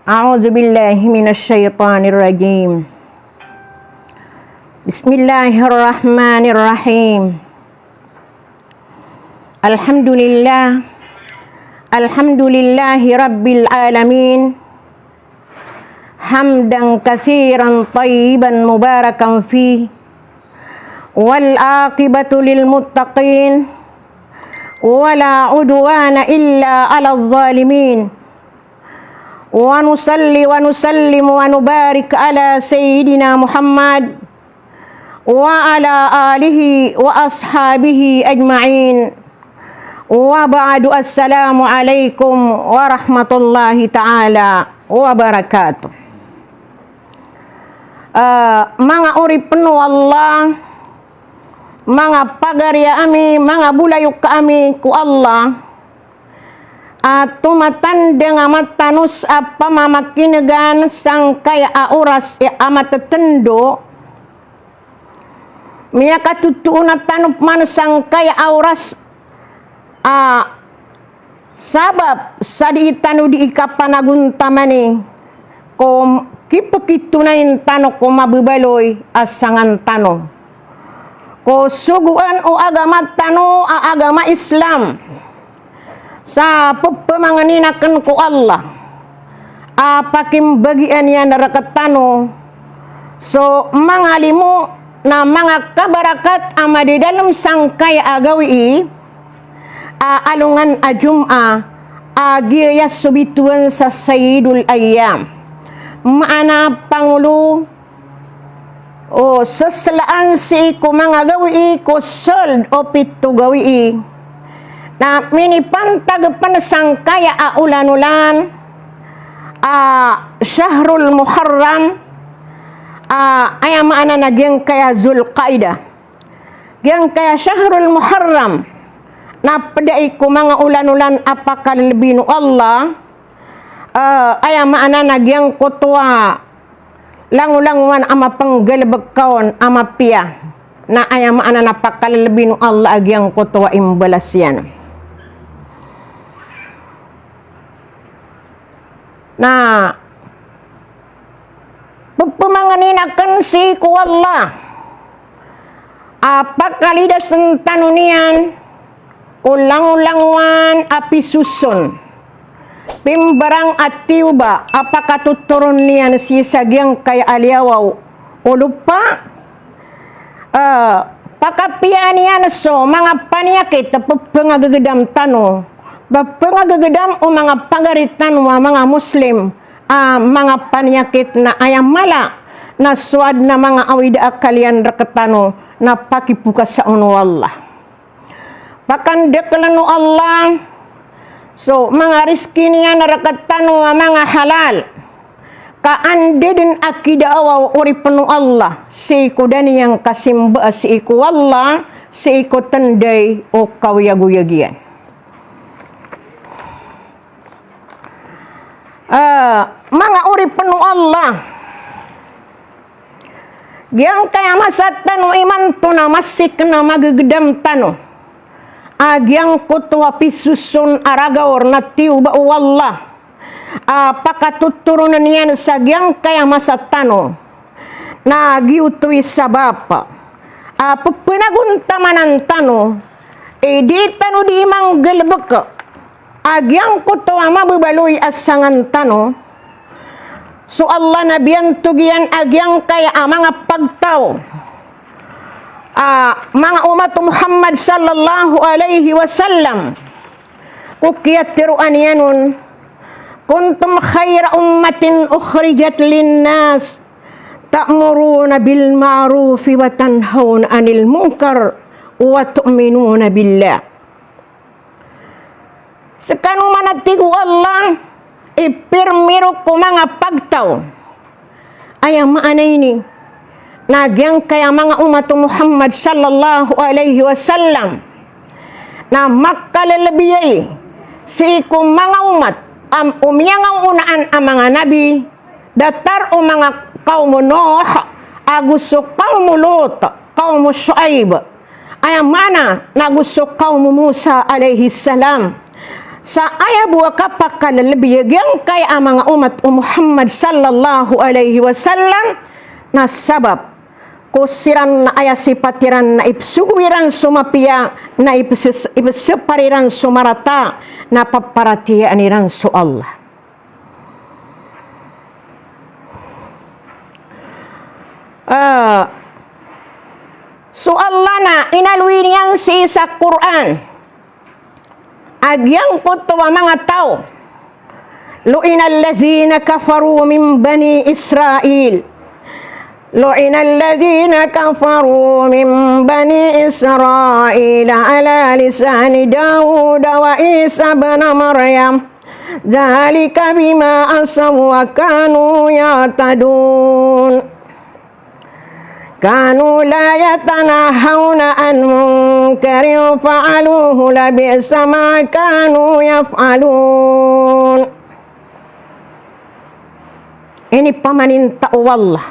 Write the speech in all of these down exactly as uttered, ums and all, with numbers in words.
أعوذ بالله من الشيطان الرجيم. بسم الله الرحمن الرحيم. الحمد لله. الحمد لله رب العالمين. حمدا كثيرا طيبا مباركا فيه. والعاقبة للمتقين. ولا عدوان إلا على الظالمين. ونصلي ونسلم ونبارك على سيدنا محمد وعلى آله وأصحابه أجمعين. وبعد، السلام عليكم ورحمة الله تعالى وبركاته. Ah, manga oripen o Allah, manga pagari ami, manga bolayoka ami ko Allah, a tomatandang a matanos a pamamakinegan sangkaya a oras i a matetendo, miyakatotoona tano pman sangkaya a oras a sabap sa dii tano dii kapanagontamani ko kipekitonayin tano ko mabebaloy a sangan tano. Ko sogoan o agama tano a agama Islam, sa pepemangenin aken ko Allah a pakimbagian iyan rektano so manga limo na manga kabarakat a madadalem sangkaya a gawii a alongan a Jum'ah a giyaya so bitowan sa Sayyidul Ayyam, maana pangolo o seselaan sii ko manga gawii ko sold o pito gawii na minipantag pen sangkaya a olanolan a Shahrul Muharram, a aya maana na giyangkaya Zulqaidah. Giyangkaya Shahrul Muharram na ped ai ko manga olanolan a pakalelebi o Allah, eh, aya maana na giyangkoto a langolangowan a mapenggalebek ka on a mapiya, na aya maana na pakalelebi o Allah a giyangkoto a imbalas iyan. Na pepemangenin aken sii ko Allah a pakalidasen tano niyan ko langolangowan a pisoson, pimbarang a tiyoba a pakatotoron iyan sii sa giyangkaya a liyawaw o lopa, eh, pakapiyaan iyan so manga paniyakit a pepengagegedam tano, pepengagegedam o manga pagari tano a manga Muslim, a manga paniyakit na aya mala na so aden a manga awida a kaliyan rektano na pakipokasaon o Allah. Pakandekelen o Allah so manga rizki niyan rektano a manga halal, ka anda den a kidaawa o oripen o Allah sii ko da niyan kasimbaa sii ko Allah sii ko tenday o kaoyagoyag iyan. Eh, manga oripen o Allah, giyangkaya masa tano imanto na masik na magegedam tano a giyangkoto a pisoson a ragaw na tiyoba o Allah a pakatotoronen iyan sa giyangkaya masa tano. Na giyoto i sabap a pepenagontamanan tano i di tano di manggalebek a giyangkoto a mabebaloy a sangan tano. So Allah na biyantog iyan a giyangkaya a manga pagtaw a manga omat o Muhammad sallallahu alaihi wasallam ko kiyatharoa niyan on, "Kuntum khaira ummatin ukhrijat linnas, ta'muruna bil ma'rufi wa tanhauna anil munkar wa tu'minuna billah." Sekano man a tig o Allah i pirmiro ko manga pagtaw. Aya maana ini na giyangkaya manga omat o Muhammad sallallahu alaihi wasallam na makalelebiyai sii ko manga omat a omiyangaonaan a manga nabi, datar o manga kawm o Nuh, ago so kawm o Lut, kawm o Shuaib, aya maana na go so kawm o Musa alayhis salam. Sa aya bo a kapakalelebi a giyangkaya a manga omat o Muhammad sallallahu alaihi wasallam na sabap ko siran na aya sipat iran na ipsogo iran so mapiya, na ipses-, ipsepar iran so marata, na paparatiyayaan iran so Allah. Ah, so Allah na inaloy niyan sii sa Qur'an a giyangkoto a manga taw, lu'inal ladhina kafaru min bani Israil. Lu'inal ladhina kafaru min bani Israil ala lisani Dawud wa Isa ibn Maryam. Dhalika bima asaw wa kanu ya'tadun. Kanu la yatanahawna an munkarin fa'aluhu, labi'sa ma kanu yaf'alun. Inipaninta o Allah,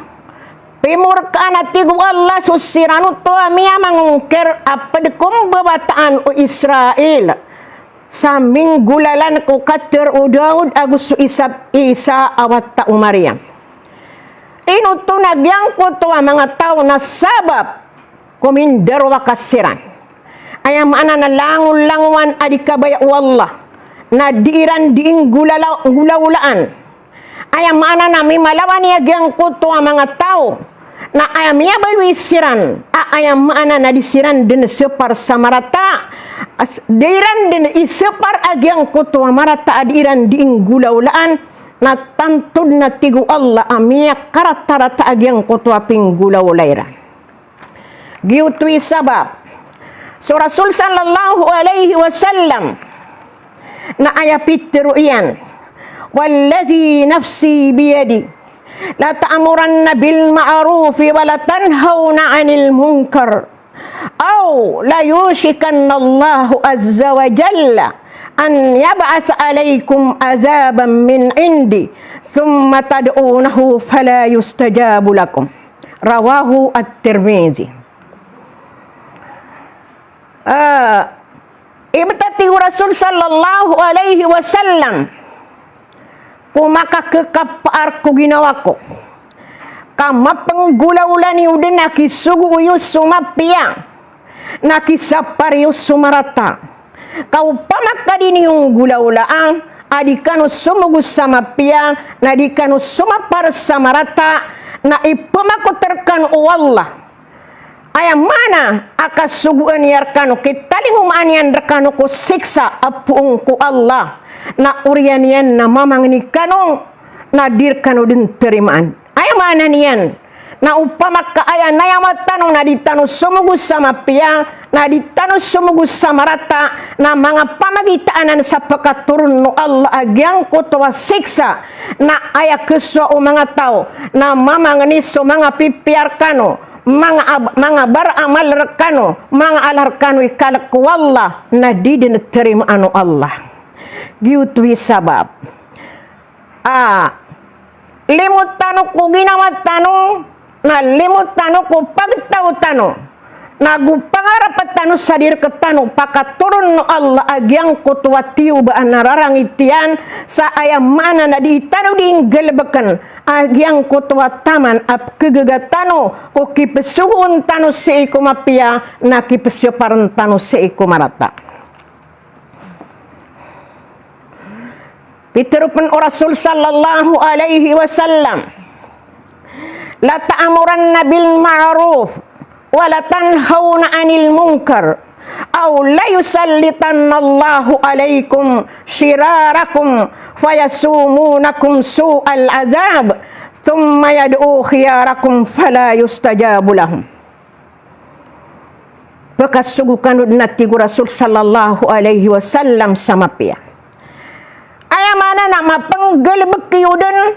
pimorkaan, a tig o Allah, so siran oto a miyamangongkir a ped ko mbabataan o Israil sa minggolalan ko kater o Daud ago so Isa, Isa a wata o Maryam. Ino oto na giyangkoto a manga taw na sabap ko mindarowakas siran. Aya maana na langolangowan a di kabaya o Allah, na di iran di inggolala-, nggolawlaan. Aya maana na mimalawan iyan giyangkoto a manga taw na aya miyabaloy siran, a aya maana na di siran den separ sa marata, as-, di iran den isepar a giyangkoto a marata a di iran di inggolawlaan, na tanto den, a tig o Allah, a miyakaratarata a giyangkoto a pinggolawla iran. Giyoto i sabap so Rasul sallallahu alaihi wasallam na aya pitero iyan, "Walladhi nafsi biyadihi, lata'muranna bil ma'rufi wa latanhawna 'anil munkar, aw layushikanna Allahu azza wa jalla an yab'atha 'alaykum adhaban min 'indihi, thumma tad'unahu fala yustajabu lakum." Rawahu At-Tirmidhi. Ah, ibt, a tig o Rasul sallallahu alaihi wasallam, ko makakekapaar ko ginawa ko ka mapenggolawla niyo den a kisogo iyo so mapiya, na kisapar iyo so marata. Ka opama ka di niyo nggolawlaan a di kano somogo sa mapiya, na di kano somapar sa marata, na ipemakot rekano o Allah. Aya maana a kasogoan iyan rekano, kitalingomaan iyan rekano ko siksa a poon ko Allah, na oriyan iyan na mamangni kano, na di rekano den terimaan. Aya maana niyan na opama ka aya nayawat tano na di tano somogo sa mapiya, na di tano somogo sa marata, na manga pamagitaan anan sa pekatoron o Allah a giyangkoto a siksa, na aya kesowa o manga taw na mamangni so manga pipiya rekano, manga ab-, manga baramal rekano, manga ala rekano i kalek o Allah, na di den terimaan o Allah. Giyoto i sabap a limot tano ko ginawa tano, na limot tano ko pagtaw tano, nago pangarap tano sa di rektano pakatoron o Allah a giyangkoto a tiyoba a nararangit iyan, sa aya maana na di tano di nggalebeken a giyangkoto a taman a pekegaga tano ko kipesogoon tano sii ko mapiya, na kipeseparen tano sii ko marata. Pitero pen o Rasul sallallahu alaihi wasallam, "Lata'muranna bil ma'ruf wa latanhawna 'anil munkar, aw layusallitanna Allahu 'alaikum shirarakum fayasumunakum su'al adhab, thumma yad'u khiyarakum fala yustajabu lahum." Pekasogo kano den, a tig o Rasul sallallahu alaihi wasallam, sa mapiya. Aya maana na mapenggalebek iyo den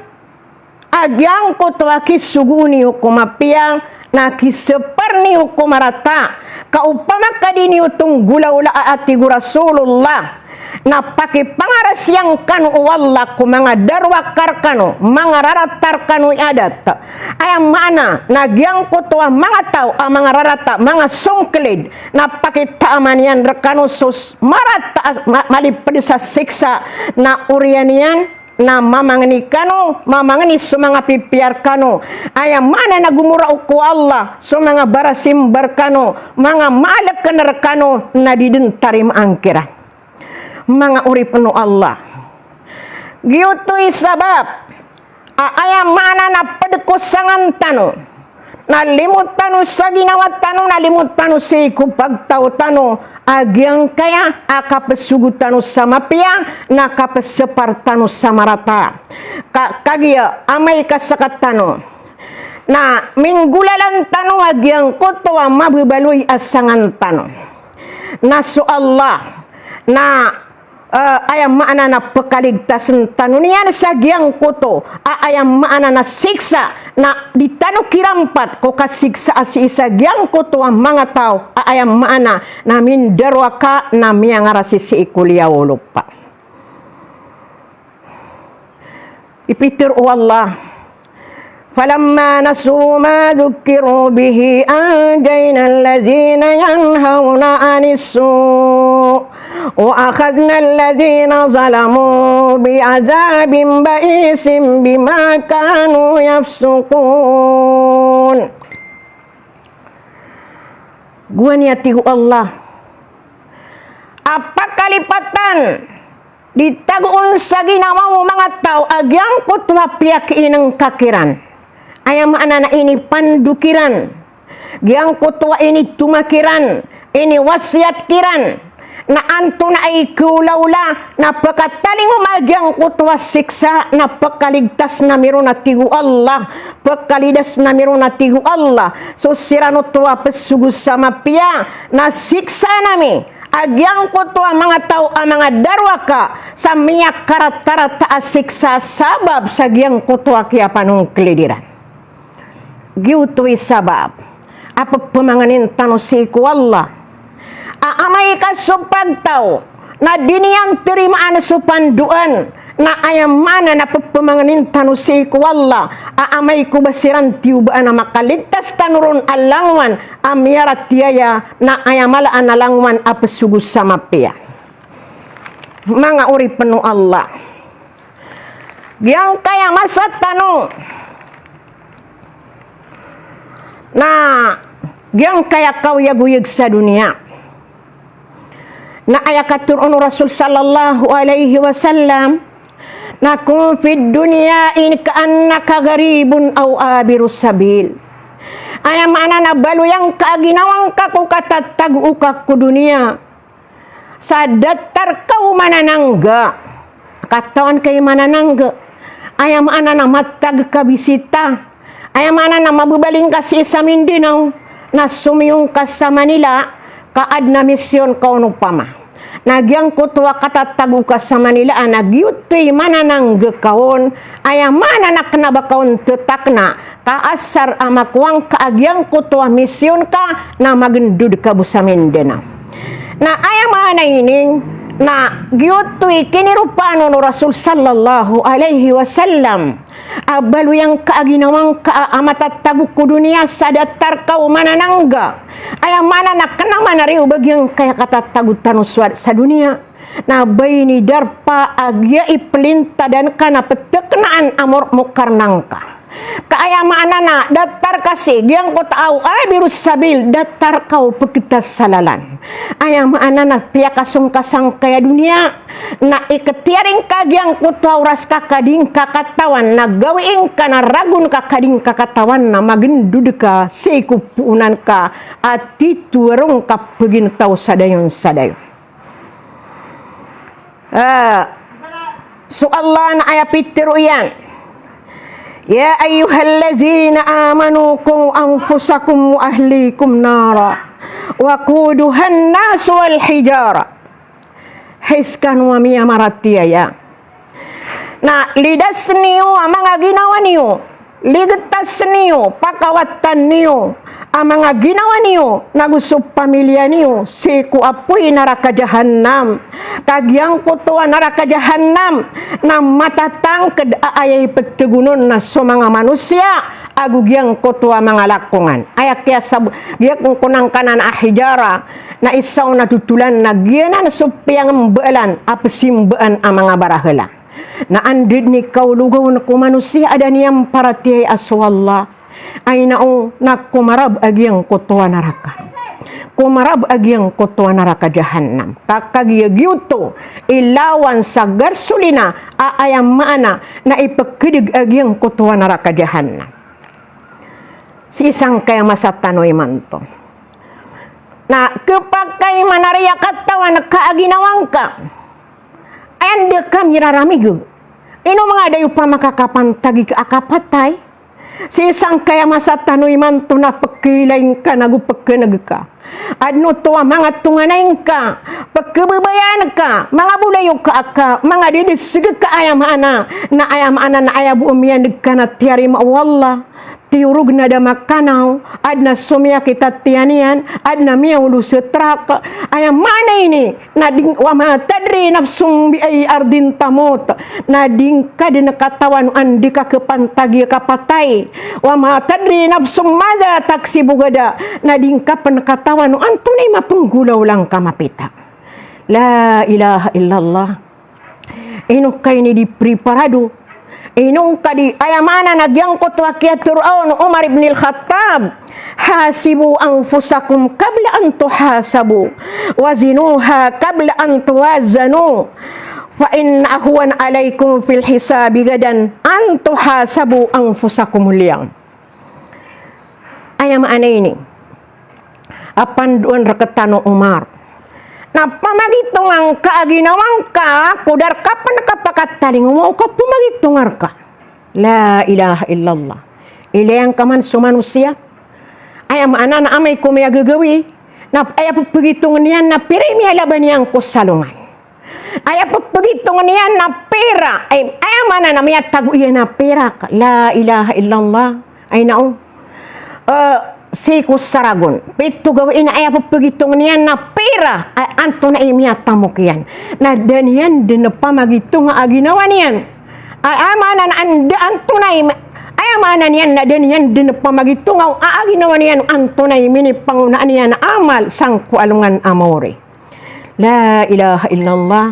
a giyangkoto a kisogoon iyo ko mapiya, na kisepar niyo ko marata. Ka opama ka di niyo oto nggolawlaa, a tig o Rasulullah, Na pakipangarasiyan kano o Allah ko manga darowaka rkano, manga rarata rkano i adat. Aya maana na giyangkoto a manga taw a manga rarata, manga songklid, na pakitaman iyan rkano so s-, marata a, ma-, malipd sa siksa, na oriyan iyan na mamangni kano, mamangni so manga pipiya rkano. Aya maana na gomorao ko Allah so manga barasimba rkano, manga maalkn rkano, na di dn tarimaan kiran. Manga oripn o Allah. Giyoto i sabap a aya maana na pd ko sangan tano, na limo tano sa ginawa tano, na limo tano sii ko pagtaw tano, a giyangkaya a kapsogo tano sa mapiya, na kapsapar tano sa marata. Ka, kagiya amay ka sktano na minggolalan tano a giyangkoto a mababaloy a sangan tano. Na so Allah, na, eh, aya maana na pkaligtasn tano niyan sa giyangkoto a aya maana na siksa, na di tano kirampat ko kasiksa a sii sa giyangkoto a manga taw a aya maana na mindarowaka, na miyangarasi sii ko liyawaw o lopa. Ipitharo o Allah, "Falamma nasu ma dhukkiru bihi anjaynal ladhina yanhawna anis su' wa akhadhnal ladhina zalamu bi'adhabin ba'isin bima kanu yafsuqun." Gowani, a tig o Allah, a pakalipatan di tagoon sa ginawa o manga taw a giyangkoto a piyakiinngka kiran. Aya maana na inipando kiran, giyangkoto a initoma kiran, iniwasiyat kiran, na antonaa i kaolaola na pkatalingoma giyangkoto a siksa, na pkaligtas na miron, a tig o Allah, pkalidas na miron, a tig o Allah, so siran oto a psogo sa mapiya, na siksa nami a giyangkoto a manga taw a manga darowaka sa miyakaratarata a siksa sabap sa giyangkoto a kiyapanongklid iran. Giyoto i sabap a pphamangnin tano sii ko Allah a amay ka so pagtaw na di niyan tarimaan so pandoan, na aya maana na pphamangnin tano sii ko Allah a amay ko ba siran tiyobaan a makaligtas tano ron a langowan a miyaratiyaya, na aya mala a langowan a psogo sa mapiya. Manga oripn o Allah, giyangkaya masa tano na giyangkaya kaoyagoyag sa doniya. Na aya katharo o Rasul sallallahu alaihi wasallam na, "Kun fid dunya in ka'annaka gharibun aw abiru sabil." Aya maana na baloy angka a ginawa ngka ko katatago ka ko doniya sa datar ka o mananangga. Katawan ka i mananangga, aya maana na matag ka bisita. Aya maana na mababaling ka sii sa Mindanao, na somiyong ka sa Manila, ka adn a misyon ka on opama. Na giyangkoto a katatago ka sa Manila, a na giyoto i mananangga ka on, aya maana na kna ba ka on ttakna, ka asar a makowa ngka a giyangkoto a misyon ka na magndod ka bo sa Mindanao. Na aya maana ini na giyoto i kiniropaan o Rasul sallallahu alaihi wasallam a baloy angka a ginawa ngka a matatago ko doniya sa datar ka o mananangga. Aya maana na kna man a riyo ba giyangkaya katatago tano sa, sa doniya na ba ini darpa a giya i plintadan ka na pttaknaan a mor-, mokarna ngka. Ka aya maana na datar ka sii giyangkoto a aw abiru sabil, datar ka o pkita sa lalan. Aya maana na piyakasong ka sangkaya doniya na ikhtiyari ngka giyangkoto a oras ka ka di ngka katawan na gawii ngka na ragon ka ka di ngka katawan na magndod ka sii ko poonan ka a titho a roo ngka pgintaw sa dayon sa dayon. Ah, so Allah na aya pitharo iyan, "Ya ayyuhalladhina amanu qu anfusakum wa ahlikum nara wa quduhan nasu wal hijara." Hay skano a miyamaratiyaya, na lidasn iyo a manga ginawa niyo, ligtasn iyo, pakawatan niyo a manga ginawa niyo, nago so pamilya niyo, sii ko apoy naraka jahannam. Ka giyangkoto a naraka jahannam na matatangked a aya ipeteg on na so manga manosiya, ago giyangkoto a manga lakongan. Aya kiyasab-, giyangkoto a nangkanan a hijara, na isa on a totolan na giyanan so piyangembaalan a pesimbaan a manga barahala. Na anda den i kaologa on ko manosiya a da niyan paratiyaya so Allah. Ay na o, na komarab a giyangkoto a naraka. Komarab a giyangkoto a naraka jahannam. Ka kagiya giyoto i lawan sa gasolina a aya maana na ipekedeg a giyangkoto a naraka jahannam. Sii sangkaya masa tano imanto. Na kepakay manariya katawan ka a ginawa ngka. Anda ka miraramig? Ino manga da iyo pamakakapantagi ka a kapatay? Sii sangkaya masa tano imanto na pekeilay ngka nago pekeneg ka. Adn oto a manga tonganay ngka, pekebabayaan ka, manga bolayoka ka, manga dedeseg ka, aya maana na, aya maana na aya bo a miyaneg ka na tiyarima o Allah. Tiyorog na da makanaw, adn a somiyakit a tiyan iyan, adn a miyaolo sa trak. Aya maana ini na di, wa ma tadri nafsun bi ayyi ardin tamut. Na di ngka den katawan o anda ka kepantagi a kapatay. Wa ma tadri nafsun madha taksibu ghada. Na di ngka pen katawan o antonaa i mapenggolawla ngka mapita. La ilaha illallah. Ino ka ini di preparado? Ino ka di, aya maana na giyangkoto a kiyatharoa on o Umar ibn al-Khattab, "Hasibu anfusakum qabla an tuhasabu, wa zinuha qabla an tuwazanu, fa inna ahwana alaykum fil hisabi ghadan an tuhasabu anfusakumul yawm." Aya maana ini a pandoan rektano o Umar na pamagitonga ngka a ginawa ngka, ko da rka pen kapakatalingoma o kapamagitonga rka. La ilaha illallah. Ilaya ngka man so manosiya. Aya maana na amay ko miyagagawii na aya pepagitong iyan na pira i miyalaban iyan ko salongan. Aya pepagitong iyan na pira, ay, aya maana na miyatago iyan a pira ka. La ilaha illallah. Ay na o. Eh, sii ko saragon. Pito gawii na aya pepagitong iyan na pira, ay, antonaa i miyatamok iyan. Na da niyan den pamagitonga a ginawa niyan. Ay, aya maana na anda antonaa i, aya maana niyan na da niyan den pamagitonga a, a ginawa niyan antonaa i minipangonaan iyan a amal sangko alongan a maori. La ilaha illallah.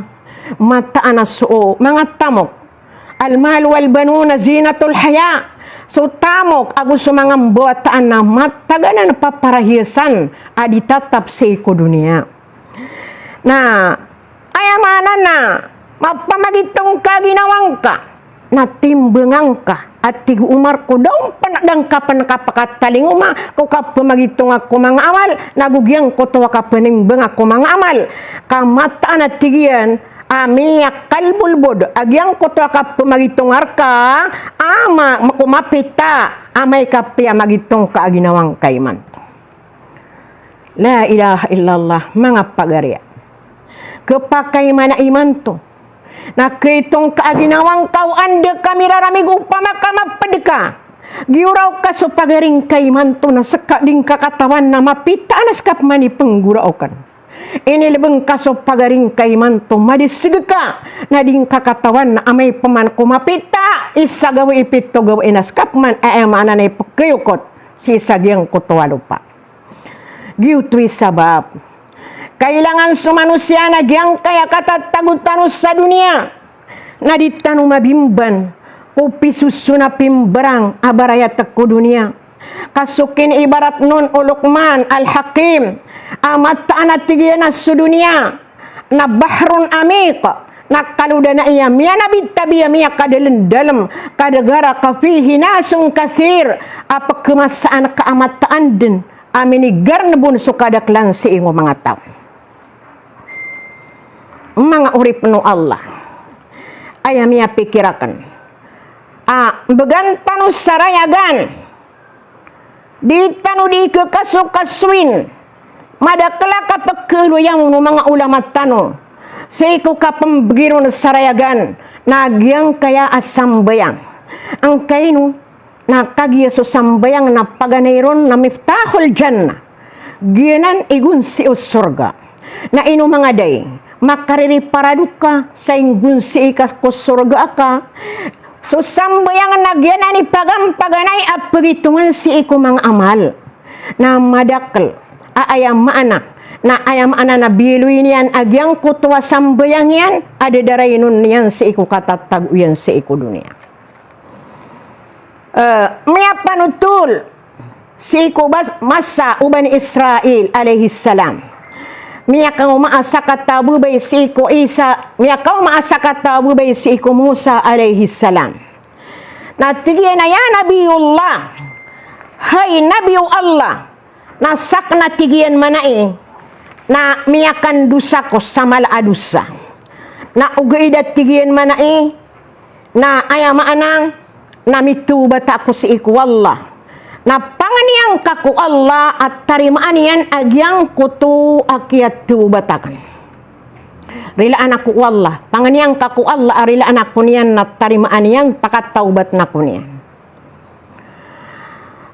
Mataan a so manga tamok. Al-mal wal banuna zinatul haya. So tamok ago so manga mbawataan na matagan a paparahiyasan a di tatap sii ko doniya. Na aya maana na mapamagitong ka a ginawa ngka. Na timbanga ngka, a tig o Umar ko da on pen, da ngka pen kapakatalingoma ko kapamagitonga ko manga amal, nago giyangkoto a kapanimbanga ko manga amal. Ka mataan a tig iyan a miyakalbolbod a giyangkoto a kapamagitonga rka a ma, ko mapita, amay ka piyamagitong ka a ginawa ngka imanto. La ilaha illallah, manga pagariya. Kepakay mana imanto na kaitong ka a ginawa ngka o anda ka miraramig opama ka maped ka. Giyoraok ka so pagari ngka imanto na seka di ngka katawan na mapita a na seka pman i penggoraoken. Inilebeng ka so pagari ngka imanto, madeseg ka, na di ngka katawan na amay pman ko mapita i isa gawii, pito gawii na seka pman, aya maana na i pekeyokot sii sa giyangkoto a lopa. Giyoto i sabap. Kailangan so manosiya na giyangkaya katatago tano sa doniya na di tano mabimban ko pisoson a pimbarang a barayat ko doniya. Ka so kiniibarat on o Luqman Al-Hakim a mataan a tig iyan a so doniya na bahrun amiq, na kalodan a iya miyanabitabi a miyakadalendalem, ka da garaq fihi nasun kathir, a pekemasaan ka a mataan den a minigarneb on so kadaklan sii ko manga taw. Manga oripen o Allah, aya miyapikir aken a mbegan tano sa rayagan. Di tano di kekasokasoin. Madakel a kapekeloyan o manga ulama tano sii ko kapembegi ron sa rayagan na giyangkaya a sambayang. Angkaino? Na kagiya so sambayang na paganay ron na miftahul jannah. Giyanan i gonsi o sorga. Na ino manga day, makaririparado ka sa inggonsi ka ko sorga ka. So sambayang na giyanan i pagampaganay a pagitongan sii ko manga amal. Na madakl a aya maana, na aya maana na biyaloy niyan a giyangkoto a sambayang iyan a dadarayn on iyan sii ko katatago iyan sii ko doniya. Eh, miyapanotol sii ko bas-, masa o Bani Israil alayhis salam. Miyakaoma a sakataw a babay sii ko Isa, miyakaoma a sakataw a babay sii ko Musa alayhis salam. Na tig iyan a, "Ya Nabiyullah, hay Nabi o Allah, na sakn," a tig iyan manay, "na miyakandosa ako sa mala a dosa. Na ogaid," a tig iyan manay, "na aya maana na mitawbat ako sii ko Allah. Na pangnin ka ko Allah a tarimaan iyan a giyangkoto a kiyatawbat akn. Rilaan ako o Allah. Pangnin ka ko Allah a rilaan ako niyan na tarimaan iyan, pakatawbatn ako niyan."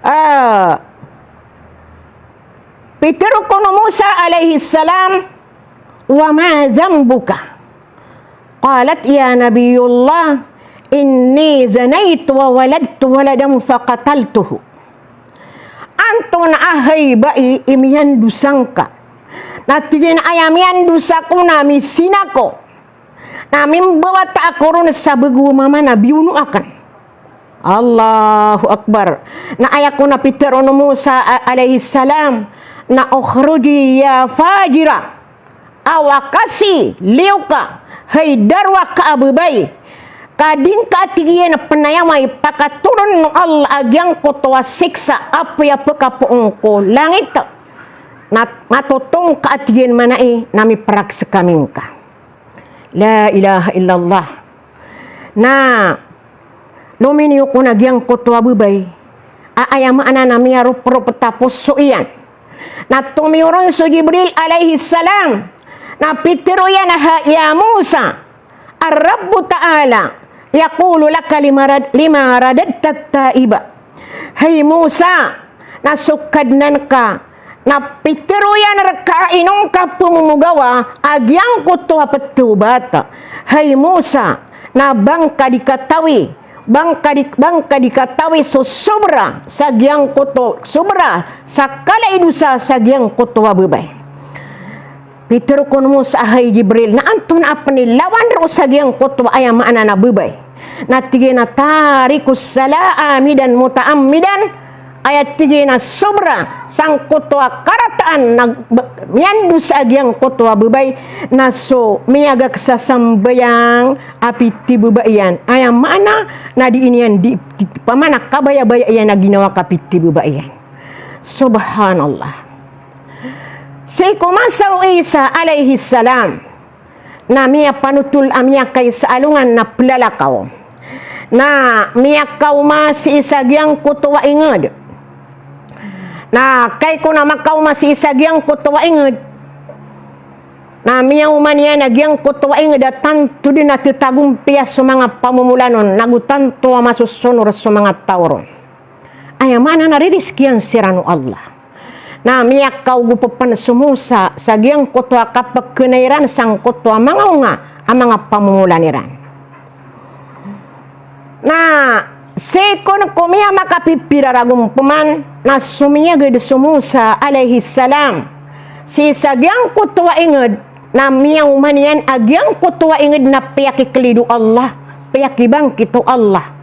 Ah, pitharo kon o Musa alayhis salam, "Wa ma dhanbuka?" Qalat, "Ya Nabiyullah, inni zanaytu wa waladtu waladan faqataltuhu." Antonaa hay bai i miyandosa ngka? Na tig iyan a aya miyandosa ako na mizina ako. Na mimbawata ako ron sa bago a mama na biyono akn. Allahu Akbar. Na aya kon a pitharo o Musa a-, alayhis salam, na "Ukhruji ya fajira." Awa ka sii, liyo ka, hay darowaka a babay. Ka di ngka, a tig iyan, pn aya maana i pakatoron o Allah a giyangkoto a siksa apoy a pkapoon ko langit. Na matotong ka, a tig iyan manay, na mipraks kami ngka. La ilaha illallah. Na lominiyo kon a giyangkoto a babay a aya maana na miyaroprop a poso iyan. Na tomiyoron so Jibril alayhis salam. Na pitharo iyan a, "Ya Musa, ar-Rabbu ta'ala yaqulu laka lima rad-, lima radadta taiba." Hay Musa, na so Kadnan ka na pitharo iyan rka a ino ngka pmomogawa a giyangkoto a ptawbat. Hay Musa, na ba ngka di katawi, ba ngka di, ba ngka di katawi so sobra sa giyangkoto, sobra sa kala i dosa sa giyangkoto a babay. Pitharo kon o Musa a, "Hay Jibril, na antonaa pn i lawan roo sa giyangkoto a aya maana na babay?" Na tig iyan a, "Tarikus salah amidan muta'ammidan." Aya tig iyan a sobra sangkoto a karataan na b-, miyandosa a giyangkoto a babay, na so miyagak sa sambayang a pitibaba iyan. Aya maana na di niyan di, di, pamana kabayabaya iyan a ginawa ka pitibaba iyan. Subhanallah. Sii ko masa o Isa alayhis salam, na miyapanotol a miyakaisa a alongan na plalakaw. Na miyakaoma sii sa giyangkoto a ingd. Na kagiya kon a makaoma sii sa giyangkoto a ingd, na miyaoma niyan a giyangkoto a ingd a tanto dn a tatagompiya so manga pamomolan on, nago tanto a masosonor so manga taw ron. Aya maana na ririskiyan siran o Allah. Na miyakaogop pn so Musa sa giyangkoto a kapkna iran sangkoto a manga onga a manga pamomolan iran. Na sii kon ko miyamakapipira ragon pman, na somiyagad so Musa alayhis salam sii sa giyangkoto a ingd, na miyaoma niyan a giyangkoto a ingd na piyakikilid o Allah, piyakibangkit o Allah.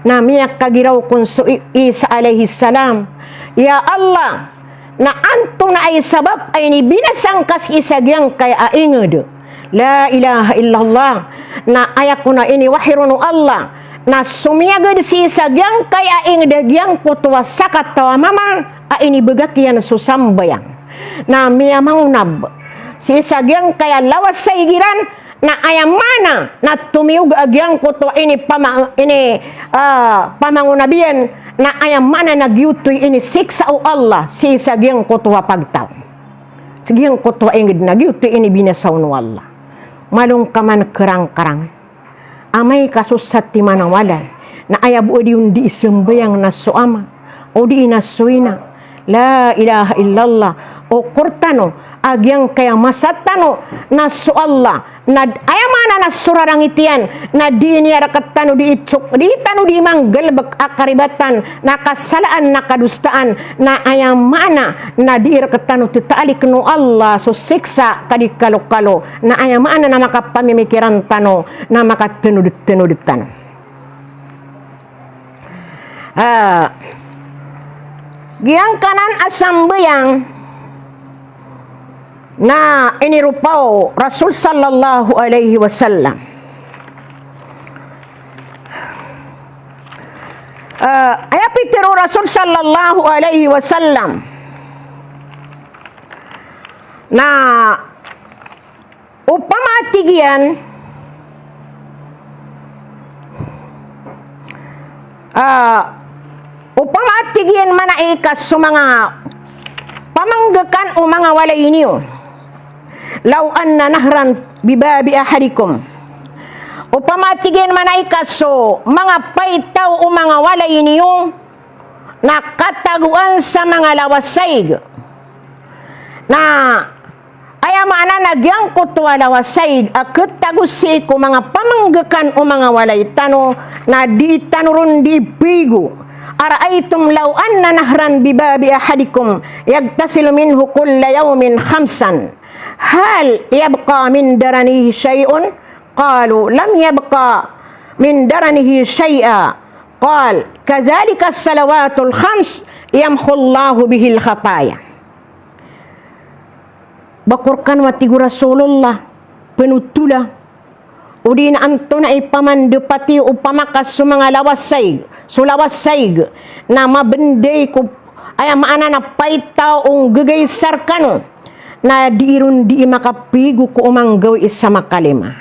Na miyakagiraw kon so I-, Isa alayhis salam, "Ya Allah, na antonaa i sabap a inibinasa ngka sii sa giyangkaya a ingd?" La ilaha illallah. Na aya kon a iniwahi ron o Allah, na somiyagad sii sa giyangkaya a ingd a giyangkoto a sakataw a mama a inibagak iyan so sambayang. Na miyamangonab sii sa giyangkaya lawas sa ig iran, na aya maana na tomiyog a giyangkoto a inipama-, ini, ah, pamangonab iyan, na aya maana na giyoto i inisiksa o Allah sii sa giyangkoto a pagtaw. Sa giyangkoto a ingd na giyoto i inibinasa on o Allah. Malo ngka man krangkrang. Amay ka so satiman a walay, Na aya bo a di on di sambayang na so ama, o di na so ina. La ilaha illallah. Okor tano a giyangkaya masa tano na so Allah, na aya maana na so rarangit iyan, na di niyan rktano di itsok, di tano di manggalbk a karibatan, na kasalaan, na kadosaan, na aya maana na di rktano tataalik o Allah so siksa ka di kalokalo, na aya maana na makapamimikiran tano, na makatanodtanod tano. Ah, giyangkanan a sambayang na iniropa o Rasul sallallahu alaihi wasallam. Ah, aya pitharo o Rasul sallallahu alaihi wasallam na opama, tig iyan, ah, opama, tig iyan, manaikas so manga pamanggakan o manga walay niyo. Law anna nahran bibabi ahadikum. Opama, tig iyan, manaikas so manga paitaw o manga walay niyo na katagoan sa manga lawasaig. Na aya maana na giyangkoto a lawasaig a khatago sii ko manga pamanggakan o manga walay tano, na di tano ron di pigo. Araaitum law anna nahran bibabi ahadikum yaghtasilu minhu kulla yawmin khamsan, hal yabqa min daranihi shay'un? Qalu, lam yabqa min daranihi shay'a. Qal, kadhalika as-salawatul khams yamhu Allahu bihil khataya. Ba ko rkano, a tig o Rasulullah, pnotola, odi na antonaa i pamandapati o pamakas so manga lawasaig, so lawasaig, na mabnday ko, aya maana na paitaw o nggagaisa rkano, na di ron di makapigo ko omanggawii sa makalima.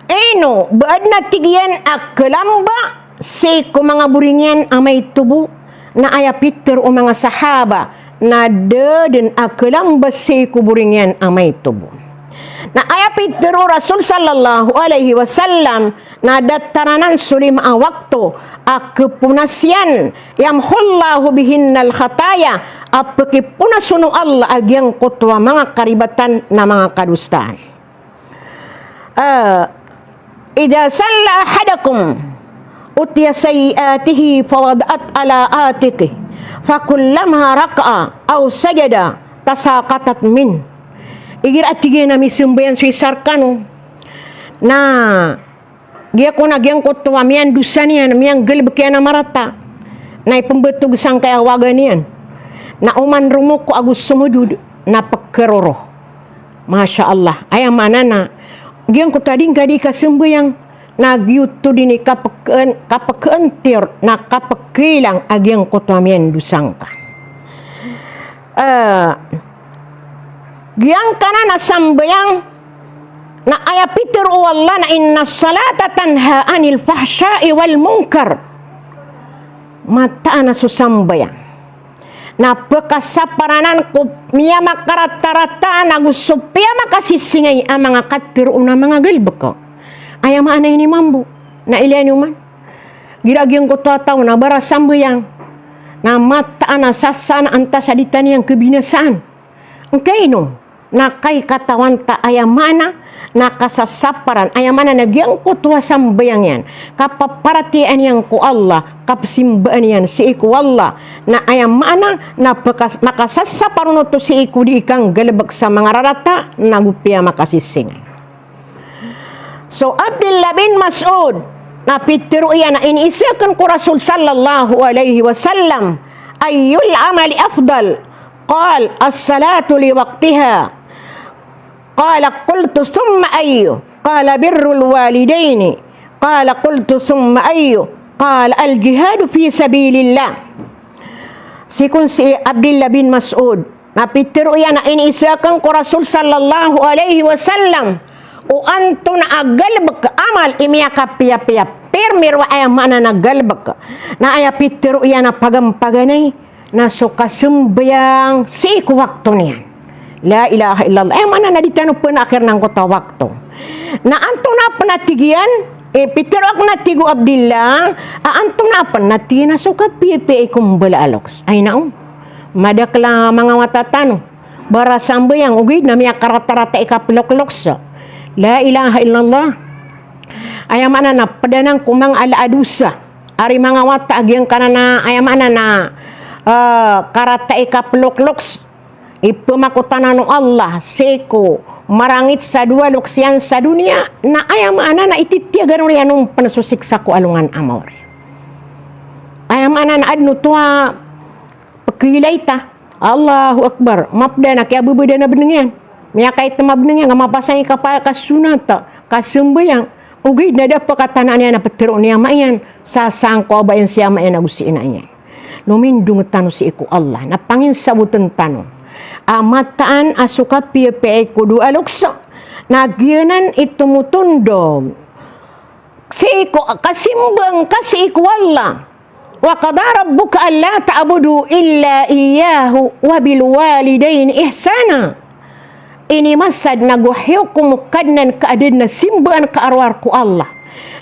Ino ba adn a, tig iyan, a khalamba sii ko manga boring iyan a maito bo? Na aya pitharo o manga sahaba na da dn a khalamba sii ko boring iyan a maito bo. Na aya pitharo o Rasul sallallahu alaihi wasallam na datar anan so lima a wakto a khaponas iyan, yamhu Allahu bihinnal khataya, a pkhiponas on o Allah a giyangkoto a manga karibatan na manga kadosaan. Ah, idha salla ahadukum utiya sayyi'atihi fawada'at ala atiqihi, fakullama raka'a aw sajada tasaqatat min. Igira, a tig iyan, a misambayang so isa rkano, na giyangkoto a miyandosa niyan, miyanggalbk iyan a marata, na ipmbtog sangkaya waga niyan, na oman romoko ago somojod, na pkharoro. Masha Allah. Aya maana na giyangkoto a di ngka di kasambayang, na giyoto dn i kapkhaan-, kapkhaantir, na kapkhailang a giyangkoto a miyandosa ngka. Ah, giyangkanan a sambayang na aya pitharo o Allah na innas salata tanha anil fahsha'i wal munkar. Mataan a so sambayang na pkasapar anan ko miyamakaratarataan ago so piyamakasisingay a manga katharoon a manga galbk. Aya maana ini mambo, na ilaya niyo man. Igira giyangkoto a taw na barasambayang, na mataan a sasaan antaa sa di tano niyan khabinasaan. Ngkaino? Na kaikatawan ta, aya maana na kasasaparan, aya maana na giyangkoto a sambayang iyan, kapaparatiyayaan iyan ko Allah, kapsimbaan iyan sii ko Allah, na aya maana na pkas-, makasasapar on oto sii ko dii kanggalbk sa manga rarata nago piyamakasisingay. So Abdillah bin Mas'ud, na pitharo iyan a iniiza akn ko Rasul sallallahu alaihi wasallam, ayyul amali afdal? Qal, as-salatu li waqtiha. Qala, qultu, thumma ayyu? Qala, birrul walidaini. Qala, qultu, thumma ayyu? Qala, al-jihadu fi sabilillah. Sii kon si Abdillah bin Mas'ud, na pitharo iyan a iniiza akn ko Rasul sallallahu alaihi wasallam o antonaa a galbk, amal, i miyakapiyapiya, pirmiro, aya maana na galbk, na aya pitharo iyan a pagampaganay na so kasambayang sii ko wakto niyan. La ilaha illallah. Aya maana na di tano pn akhir angkoto a wakto. Na antonaa pn a tig iyan, Eh, pitharo akn a tig o Abdillah, a antonaa pn? Na tig iyan a so kapiyapiya i ko mbala a loks. Ay nao, madakel a manga wata tano, ba rasambayang ogaid na miyakaratarata i kaplokloks. La ilaha illallah. Aya maana na pd anan ko manga ala a dosa. Ari manga wata a giyangkanan a, aya maana na, eh, karata i kaplokloks. Ipmakotanan o Allah sii ko marangit sa dowa loks iyan sa doniya, na aya maana na ititiyagan o riyan on pn so siksa ko alongan a maori. Aya maana na adn oto a pkhiilay ta. Allahu Akbar. Mapd anan a kiyabebeda na bneng iyan. Miyakaitm a bneng iyan, ka mapasang i kapa-, kasonat, kasambayang. Ogaid na da pkatanaan iyan a ptharoon i ama iyan sa sangkoa a ba iyan si ama iyan ago si ina iyan. Lomindong tano sii ko Allah, na panginsabotn tano a mataan a so kapiyapiya i ko dowa loks na giyanan i tomotondog sii ko kasimbang ka sii ko Allah. Wa qada rabbuka alla ta'budu illa iyyahu wa bil walidayni ihsana. Inimasad nago hiyokom o Kadnan ka a da dn a simbaan ka a rowar ko Allah,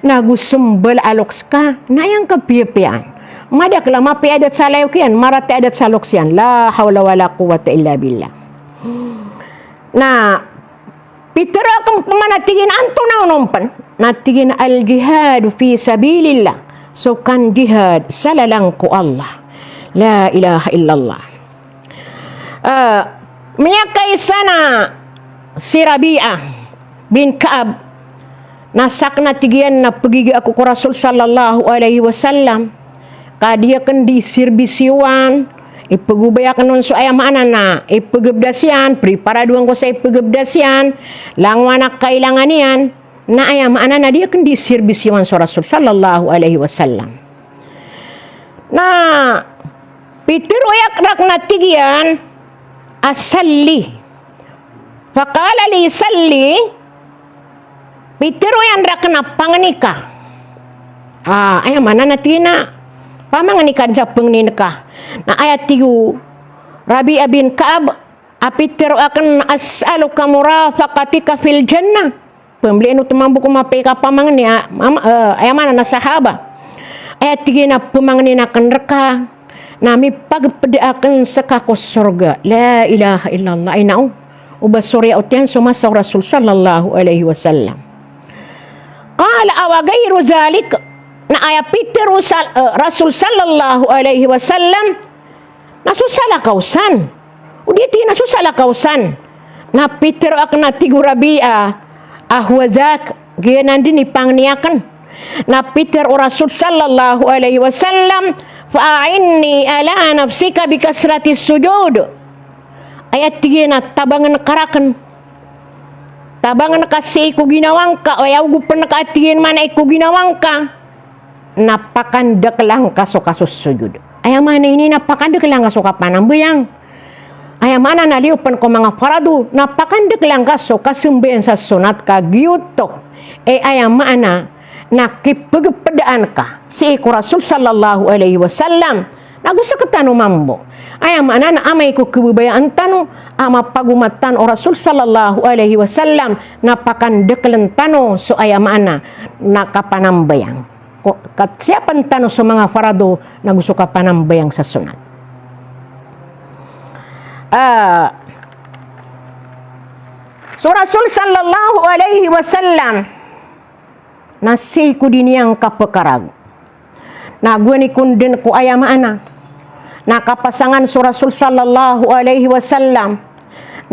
nago so mbala a loks ka na aya ngka piyapiyaan. Madakel a mapiya a da sa layok iyan, marata a da sa loks iyan. La hawla wala quwwata illa billah. Na pitharo akn pman a tig iyan a antonaa on pn? Na tig iyan a al-jihadu fi sabilillah. So kanjihad sa lalan ko Allah. La ilaha illallah. Ah, miyakaisa na si Rabi'ah bin Ka'ab, na sakn a tig iyan na pgiga ako ko Rasul sallallahu alaihi wasallam, ka di akn di sirbisyowan, ipgobay akn on so aya maana na ipgabdas iyan, priparadoan ko sa ipgabdas iyan, langowan a kailangan iyan, na aya maana na di akn di sirbisyowan so Rasul sallallahu alaihi wasallam. Na pitharo iyan rakn a tig iyan a salli. Faqala li salli, pitharo iyan rakn a pangni ka. Ah, aya maana na tig iyan a pamangni ka dn sa pangnin ka. Na aya tig o Rabi'ah bin Ka'ab a pitharo akn, as'aluka murafaqatika fil jannah. Pmbalingan oto mambo ko mapiya i kapamangni a, mam-, eh, aya maana na sahaba. Aya tig iyan a pmangnin akn rka na mipagpda akn ska ko sorga. La ilaha illallah. Ay nao, o ba so riya oto iyan so masa o Rasul sallallahu alaihi wasallam. Qala awa ghayru dhalik. Na aya pitharo o sal-, eh, Rasul sallallahu alaihi wasallam, na so salakaw san. O di tig iyan a so salakaw san. Na pitharo akn a tig o Rabi'ah a huwa dhak, giyanan dn i pangni akn. Na pitharo o Rasul sallallahu alaihi wasallam, fa a'inni ala nafsika bi kasratis sujud. Aya tig iyan a tabangn ka rakn. Tabangn ka sii ko ginawa ngka, o aya ogopn ka a tig iyan maana i ko ginawa ngka, na pakandakla ngka so kasosojud. Aya maana ini na pakandakla ngka so kapanambayang. Aya maana na liyo pn ko manga farado, na pakandakla ngka so kasambayang sa sonat ka giyoto. Eh, aya maana na kipagpdaan ka sii ko Rasul sallallahu alaihi wasallam. Nago sktano mambo. Aya maana na amay ko khababayaan tano a mapagoma tano o Rasul sallallahu alaihi wasallam, na pakandakln tano so aya maana na kapanambayang. Ko-, kasiyapan tano so manga farado nago so kapanambayang sa sonat. Ah, so Rasul sallallahu alaihi wasallam, na sii ko di niyan kapkarag. Na gowani kon dn ko aya maana na kapasangan so Rasul sallallahu alaihi wasallam,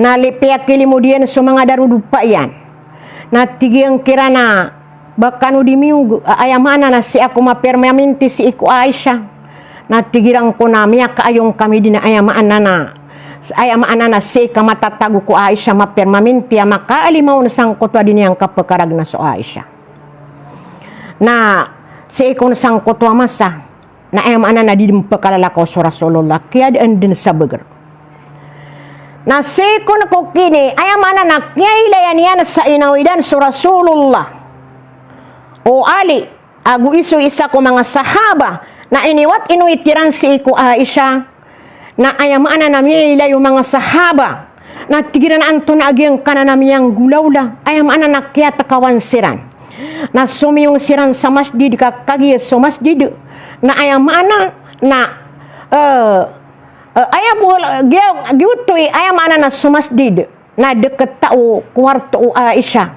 na li-, piyakilimod iyan so manga darodopa iyan. Na tig iyan kiran a ba kano di miyog, a-, aya maana na sii ako mapiya maminti sii ko Aisha. Na tig iran kon a miyakaayon kami dn a aya maana na, aya maana na sii ka matatago ko Aisha mapiya maminti a makaalimaon sangkoto a di niyan kapkarag na so Aisha. Na sii kon sangkoto a masa, na aya maana na di dn pkalalakaw so Rasulullah, kiyadaan dn sa bagr. Na sii kon ko kini, aya maana na kiyailayan iyan sa inawidan so Rasulullah, o Ali, ago iso isa ko manga sahaba, na iniwat inowit iran sii ko Aisha. Na aya maana na miyailay o manga sahaba, na tig iran a antonaa giyangkanan a miyanggolawla. Aya maana na kiyatkawan siran. Na somiyong siran sa masjid ka kagiya so masjid. Na aya maana na, eh, eh, aya bo, giya, giyoto i, aya maana na so masjid na deket o kuwarto o Aisha.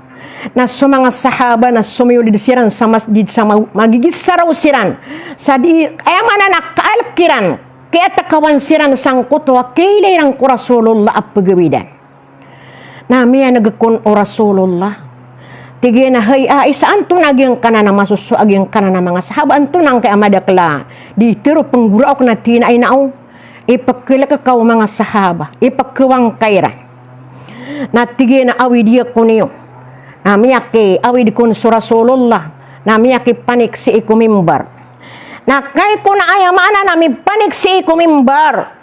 Na so manga sahaba na somiyoled siran sa masjid sa ma-, magigisaraw siran. Sa di, aya maana na kaalek iran, kiyatakawan siran sangkoto a kiyailay iran ko Rasulullah a pegawidan. Na miyaneg kon o Rasulullah. Tig iyan a, "Hay Aisha, antonaa giyangkanan a masosowa a giyangkanan a manga sahaba, antonaa angkaya madakel a di tero penggoraok na tina ina o. Ipekelek ka o manga sahaba, ipekewang ka iran." Na tig iyan a, "Awid iyo kon iyo." Na miyaki, awid kon so Rasulullah. Na miyakipanik sii ko mimbar. Na kay kon a aya maana na mipanik sii ko mimbar.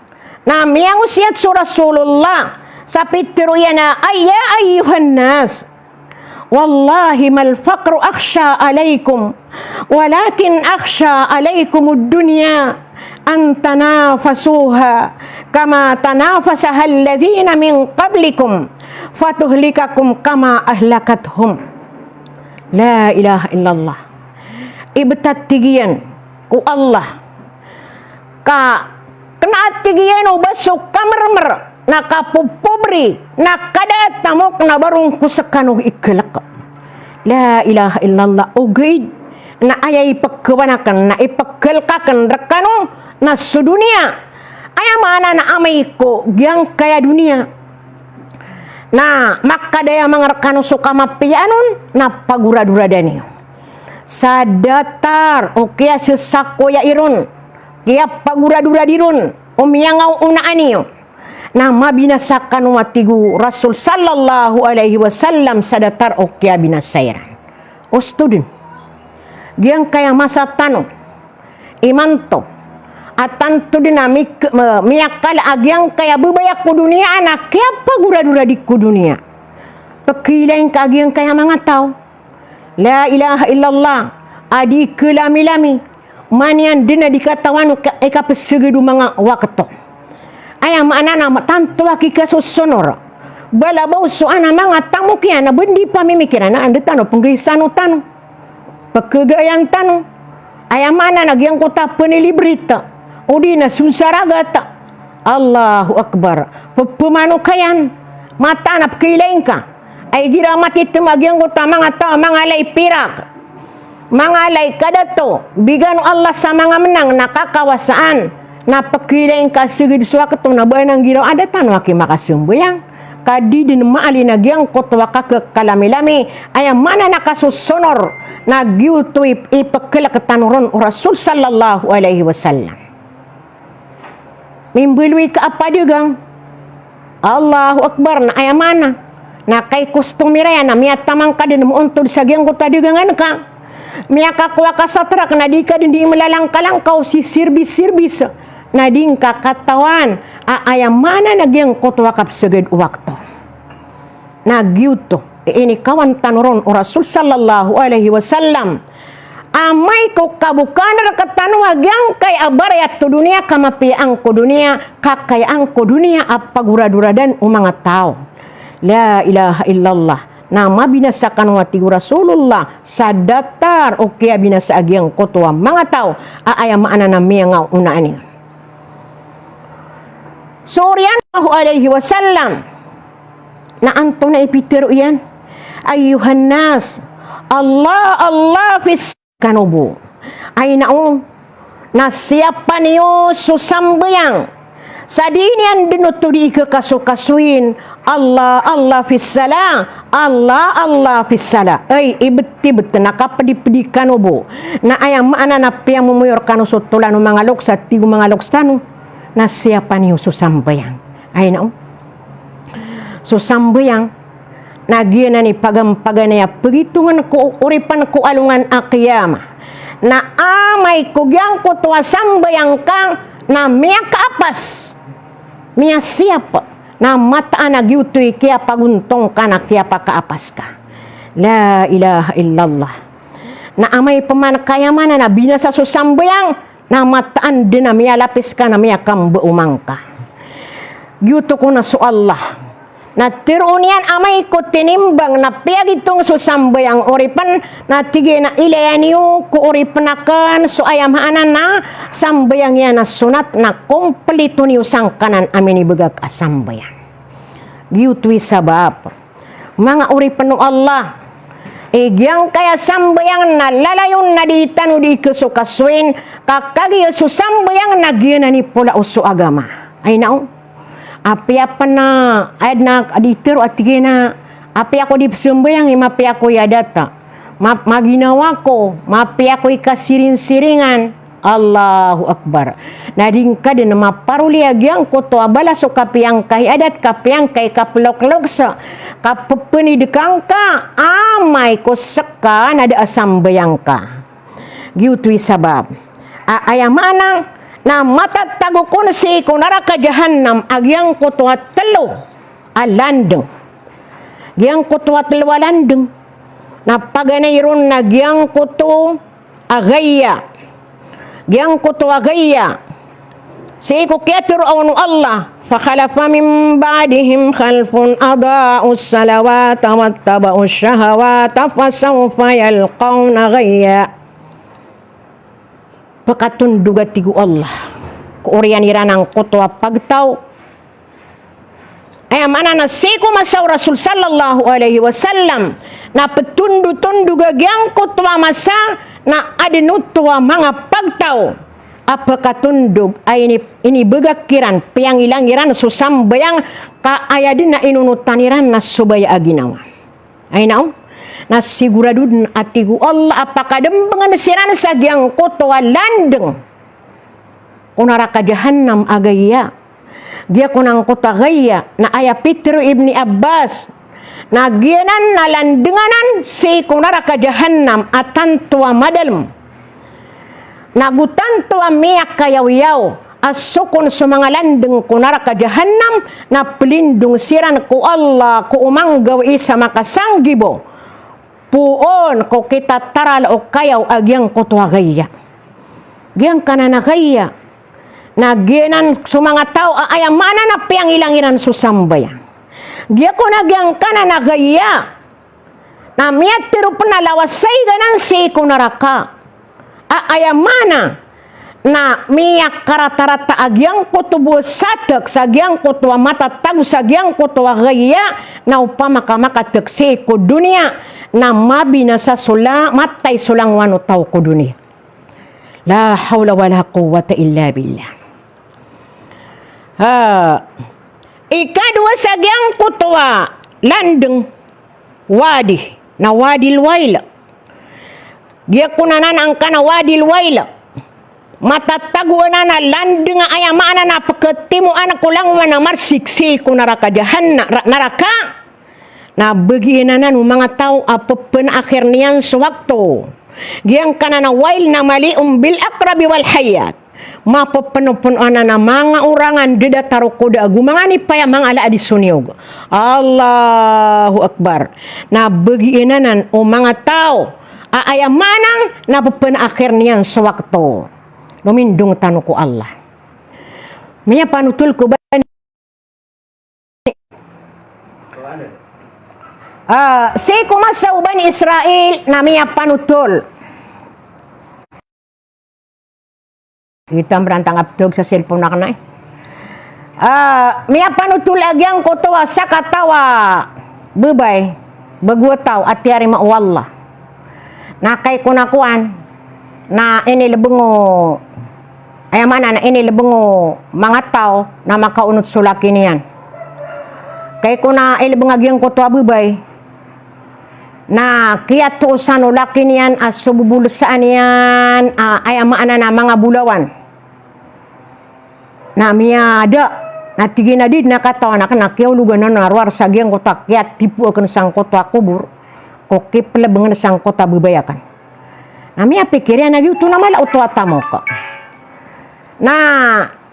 Na miyangosiyat so Rasulullah, sa pitero iyan a, "Ay, ya ayyuhan nas, wallahi mal faqru akhsha alaykum, walakin akhsha alaykumud dunya, an tanafasuha kama tanafasaha alladhina min qablikum, fatuhlikakum kama ahlakathum." La ilaha illallah. Ibt a tig iyan ko Allah ka kena a tig iyan o ba so kamermer, na kapopobri, na kada a tamok na ba ron ko sekano ikelek. La ilaha illallah, ogaid na aya ipekewan aken, na ipekelek aken rekano, na so doniya. Aya maana na amay ko giyangkaya doniya na makadaya mangerekano so kamapiyaan on, na pagoradoradan iyo. Sa datar o kiyasesakoya iron, kiyapagoradorad iron o miyangaonaan iyo, na mabinasa kano a tig o Rasul sallallahu alaihi wasallam sa datar o kiyabinasa iran. Osto den. Giyangkaya masa tano imanto a tanto den a mik-, me-, miyakala a giyangkaya bebaya ko doniya na kiyapagoradoradi ko doniya. Pekiilay ngka a giyangkaya manga taw. La ilaha illallah. A di kelamilami. Maniyan den a di katawan ka-, ikapeseged o manga wakto. Aya maana na tanto a kikasosonor. Balabaw so ana manga tamok iyan a ba di pamimikiran a anda tano penggaisano tano. Pekegayaan tano. Aya maana na giyangkoto a penelebrit, odi na sonsaragat. Allahu Akbar. Pepemanokayan. Mataan a pekiilay ngka a igira matitem a giyangkoto a manga taw a mangalay pirak, mangalay kadato, bigan o Allah sa manga menang na kakawasaan, na pekiilay ngka a seged so wakto na ba ananggiraw a da tano aki makasambayang. Ka di den maali na giyangkoto a kakekelamilami, aya maana na kasosonor, na giyoto i, ipekelek tano ron o Rasul sallallahu alaihi wasallam. Mimbaloy ka a padagang. Allahu Akbar, na aya maana na kay customer iyan na miyataman ka den moontod sa giyangkoto a dagangan ka. Miyakakowa ka sa trak na di ka den di melalangkalangka o sisirbis-sirbis. Na di ngka katawan a aya maana na giyangkoto a kapeseged o wakto. Na giyoto i inikawan tano ron o Rasul sallallahu alaihi wasallam. Amay ko kabokan rektano a giyangkai a barayat o doniya, kamapiyaan ko doniya, kakayaan ko doniya a pagoradoradan o manga taw. La ilaha illallah. Na mabinasa kano a tig o Rasulullah sa datar o kiyabinasa a giyangkoto a manga taw a aya maana na miyangaonaan iyan. So oriyan sallallahu alaihi wasallam na antonaa i pitero iyan? Ayyuhan nas, Allah, Allah fis kano bo. Ay nao, na siyapa niyo so sambayang. Sa di niyan den oto di ikakasokasoin, Allah, Allah fis salah, Allah, Allah fis salah. Ay, ibet-ibet na kapedipedi kano bo. Na aya maana na piyamomoyor kano so tolan o manga loks a tig o manga loks tano. Na siyapa niyo so sambayang. Ay nao. So sambayang na giyanan i pagampaganay a pegitongan ko oripan ko alongan a qiyamah. Na amay ko giyangkoto a sambayang ka na miyakaapas, miyasiyap, na mataan a giyoto i kiyapagontong ka na kiyapakaapas ka. La ilaha illallah. Na amay peman ka aya maana na binasa so sambayang, na mataan den a miyalapis ka na miyakambooman ka. Giyoto ko na so Allah. Na teroon iyan amay ko tinimbang na piyagitong so sambayang o oripn, na tig iyan a ilaya niyo ko oripn akn so aya maana na sambayang iyan a sonat na komplito niyo sangkanan a minibgak a sambayang. Giyoto i sabap. Manga oripn o Allah, i giyangkaya sambayang na lalayon na di tano di kasokasoin, ka kagiya so sambayang na giyanan i pola o so agama. Ay nao. Apiya pn a, ayad na di tero a tig iyan a, apiya ko di psambayang i mapiya ko i adat a. Ma-, maginawa ko, mapiya ko i kasiringsiringan. Allahu Akbar. Na di ngka dn maparoli a giyangkoto a balas o kapiyangkai adat, kapiyangkai kaplokloks, kapepnidkangka, amay ko ska na da a sambayang ka. Giyoto i sabap a aya maana na matatago kon sii ko naraka jahannam a giyangkoto a tlo a landng. Giyangkoto a tlo a landng na paganay ron na giyangkoto a gaya. Giyangkoto a gaya. Sii ko kiyatero o Allah, "Fakhalafa min ba'dihim khalfun ada'us salawata wattaba'ush shahawati fasawfa yalqawna ghayya." Pkatondog a tig o Allah ko oriyan iran angkoto a pagtaw. Aya maana na sii ko masa o Rasul sallallahu alaihi wasallam na ptondotondog a giyangkoto a masa na adn oto a manga pagtaw a pkatondog a ini-, inibgak iran, piyangilang iran so sambayang ka aya dn a inonotan iran na so baya a ginawa. Ay nao, na sigurado dn a tig o Allah a pakadmbngn siran sa giyangkoto a landng ko naraka jahannam a gaya. Giyangkoto a gaya na aya pitero o Ibni Abbas na giyanan na landng anan sii ko naraka jahannam a tanto a madalm. Na go tanto a miyakayawiyaw a sokon so manga landng ko naraka jahannam, na plindong siran ko Allah ko o manggawii sa makasanggibo poon ko kitatarala o kayaw a giyangkoto a gaya. Giyangkanan a gaya na giyanan so manga taw a aya maana na piyangilang iran so sambayang. Giyangkoto a giyangkanan a gaya na miyatero pn a lawasayg anan sii ko naraka a aya maana na miyakaratarata a giyangkoto bo satk sa giyangkoto a matatago sa giyangkoto a gaya na opama ka makatk sii ko doniya na mabinasa so la-, matay so langowan o taw ko doniya. La hawla wala quwwata illa billah. Ha. Ikadowa sa giyangkoto a landng, wadi, na Wadil Wail. Giyangkoto anan angkanan a Wadil Wail. Matatago anan a landng a aya maana na pkhatimoan ko langowan a marsik sii ko naraka jahanna-, ra-, naraka. Na bagian anan o manga taw a pphanaakhir niyan so wakto. Giyangkanan a wail na mali'un bil aqrabi wal hayyat. Mapphanopon anan a manga orangan dadatar o koda ago manga nipaya manga ala a di soniyog. Allahu Akbar. Na bagian anan o manga taw a aya maana na pphanaakhir niyan so wakto. Lomindong tano ko Allah. Miyapanotol ko ba Ah, sii ko masa o Bani Israil na miyapanotol. Itam rantang aptog sa cellphone akn ay. Ah, miyapanotol a giyangkoto a sakataw a babay, bago a taw a tiyarima o Allah. Na kay ko na kowan, na inilbng o, aya maana na inilbng o manga taw na makaonot so laki niyan. Kay ko na ilbng a giyangkoto a babay, na kiyatoosan o laki niyan a so bobolsaan iyan, a, aya maana na manga bolawan. Na miyada, na tig iyan a di dn a katawan akn na kiyaologan anan a rowar sa giyangkoto a kiyatipo akn sangkoto a kobor, ko kiplbngn sangkoto a babay akn. Na miyapikir iyan a giyoto na mala oto a tamok. Na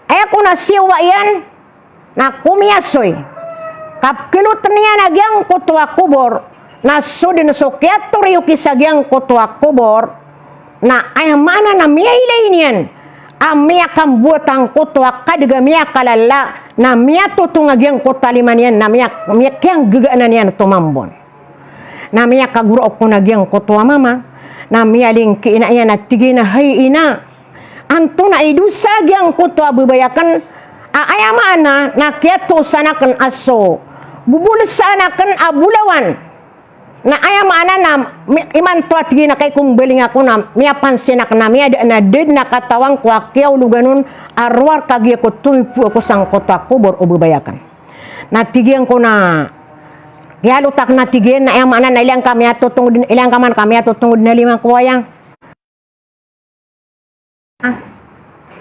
aya ko na siyowa iyan, na komiyasoy. Kapkhlotn iyan a giyangkoto a kobor, na so dn so kiyatoriyoki sa giyangkoto a kobor, na aya maana na miyailay niyan a miyakamboat angkoto a kadg a miyakalala, Na miyatotong a giyangkoto a lima niyan, na miya-, miya-, kiyanggagaan iyan oto mambo. Na miyakagorok on a giyangkoto a mama, na miyalingki i ina iyan a tig iyan a, "Hay ina, antonaa i dosa a giyangkoto a babay aken, a aya maana na kiyatosan aken a so bobolsaan aken a bolawan. Na aya maana na mi-, imanto a tig iyan a kaikombeleng ako na miyapansin aken a miyada na da den a katawan ko a kiyaologan on a rowar ka giya ko tomipoa ko sangkoto a kobor o babay aken." Na tig iyan ko na, kiyalot aken a tig iyan, na aya maana na ilay angka miyatotong den, ilay angka man ka miyatotong den a lima ko aya.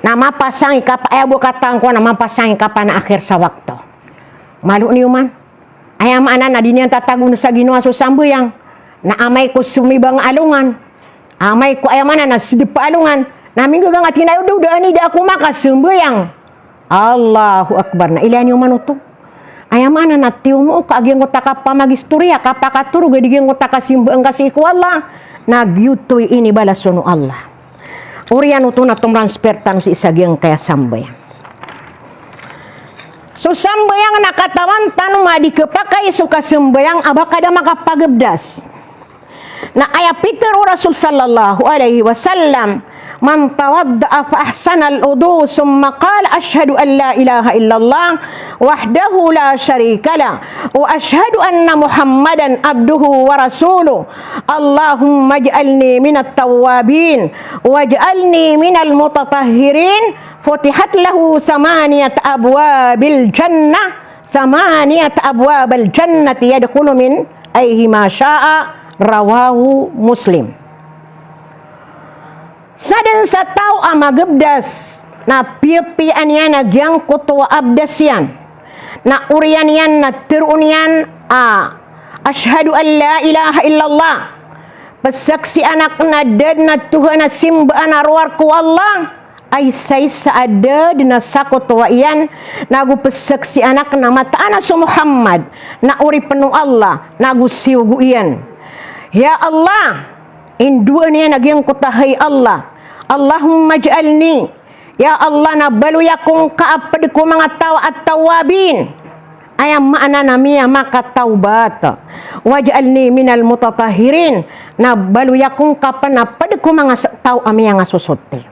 Na mapasang i kapa-, aya bo katawan ko na mapasang i kapanaakhir sa wakto. Malo niyo man. Aya maana na di niyan tatagoon sa ginawa so sambayang. Na amay ko somibang a alongan. Amay ko aya maana na sedep a alongan. Na minggagang a tig iyan a, "Oda, oda, ani da ako makasambayang." Allahu Akbar. Na ilaya niyo man oto. Aya maana na tiyomo ka a giyangkoto a kapamagistoriya, kapakatorog a di giyangkoto a kasimbaan ka sii ko Allah. Na giyoto i inibalas on o Allah. Oriyan oto na tomransper tano sii sa giyangkaya sambayang. So sambayang na katawan tano a di kepakay so kasambayang a ba ka da makapagabdas. Na aya pitero o Rasul sallallahu alaihi wasallam, "Man tawadda'a fa ahsanal wudu, summa qala, ashhadu an la ilaha illallah wahdahu la sharika lah, wa ashhadu anna Muhammadan abduhu wa rasuluh. Allahumma ij'alni minat tawwabin, waj'alni minal mutatahhirin." Futihat lahu samaniyat abwabil jannah, samaniyat abwabal jannati yadkhulu min ayhima sya'a, rawahu Muslim. Sadn sa taw a magabdas, na piyapiyaan iyan a giyangkoto a abdas iyan. Na oriyan iyan na teroon iyan a, "Ashhadu an la ilaha illallah." Pesaksian akn a da dn a Tuhan a simbaan a rowar ko Allah a isaisa a da dn a sakotowa iyan, nago pesaksian akn a mataan a so Muhammad na oripn o Allah, nago siyogo iyan. Ya Allah, indoan iyan a giyangkoto a hay Allah. Allahumma ij'alni, ya Allah, na baloy ako ngka a pd ko manga taw a tawwabin. Aya maana na miyamakatawbat. Waj'alni minal mutatahhirin. Na baloy ako ngka pn a pd ko manga s-, taw a miyangasosote.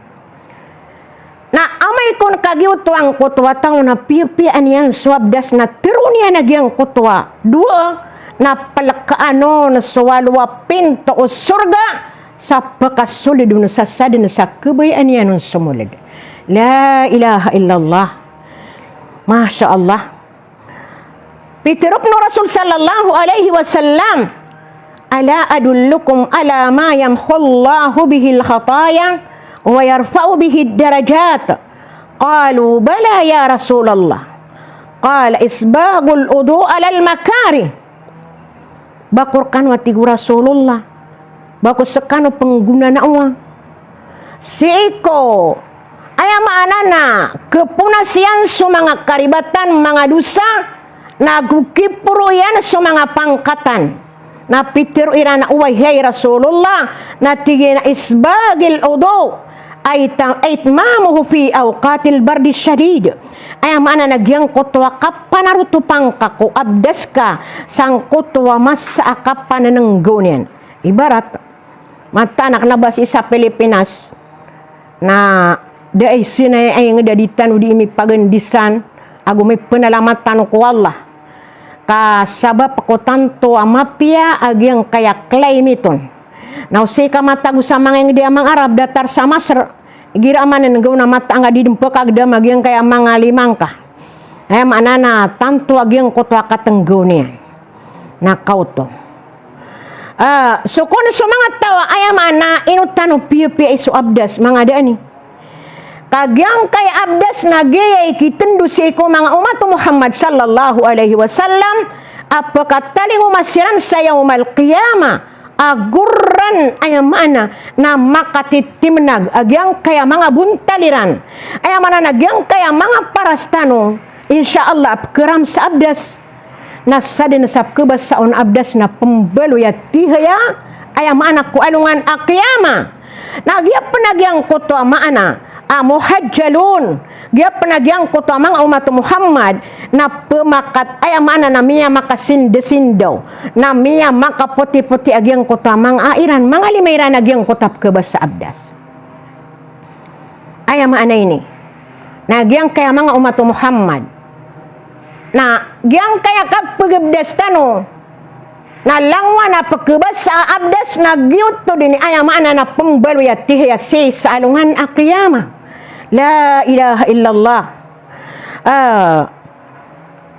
Na amay kon kagiyoto angkoto a taw na piyapiyaan iyan so abdas na teroon iyan a giyangkoto a doa, na plkaan on so walo a pinto o sorga sa pkasold on sa sadn sa kabayaan iyan on somold. La ilaha illallah. Masha Allah. Pitero pn o Rasul sallallahu alaihi wasallam, "Ala adullukum ala ma yamhullahu bihil khataya wa yarfa'u bihid darajat?" Qalu, "Bala ya Rasulallah." Qala, "Isbaghul wudu' alal makarih." Ba ko rkano, a tig o Rasulullah, ba ko skano pnggonanao a sii ko, aya maana na, kponas iyan so manga karibatan, manga dosa, nago kiporo iyan so manga pangkatan. Na pitero iran a, "Oway, hay Rasulullah," na tig iyan a, "Isbaghil wudu', ay ta-, ay itmamuhu fi awqatil bardi shadid." Aya maana na giyangkoto a kapanarotopan ka ko abdas ka sangkoto a masa a kapananenggaw niyan. Ibarat, mataan a kna ba sii sa Pilipinas, na da a isa na aya ngda di tano di mipagandisan, ago mipnalamat tano ko Allah. Ka sabap ko tanto a mapiya a giyangkaya climate on. Na o sii ka matago sa manga ingd a manga Arab datar sa Masr, igira a manenggaw na mataan ka di dn pkagdam a giyangkaya manga lima ngka. Aya maana na tanto a giyangkoto a katenggaw niyan. Na kaoto. Ah, so kon so manga taw a aya maana ino tano piyapiyai so abdas, manga da ani. Ka giyangkaya abdas na giyaya i kitndo sii ko manga omat o Muhammad sallallahu alaihi wasallam a pkatalingoma siran sa yawmal qiyamah a goran, aya maana na makatitimnag a giyangkaya manga bontal iran, aya maana na giyangkaya manga paras tano, insha Allah, a pkharam sa abdas. Na sadn sa pkhabasa on a abdas na pmbaloy a tihaya, aya maana ko alongan a qiyamah. Na giya pn a giyangkoto a maana a muhajjalun, Giya pn a giyangkoto a manga omat o Muhammad na pmakat, aya maana na miyamakasindsindaw, na miyamakapotipoti a giyangkoto a manga a iran, manga lima iran a giyangkoto a pkhabasa a bdas. Aya maana ini na giyangkaya manga omat o Muhammad na giyangkaya kapagabdas tano na langowan a pkhabasa a bdas na giyoto dn i aya maana na pmbaloy a tihaya sii sa alongan a qiyamah. La ilaha illallah. Ah,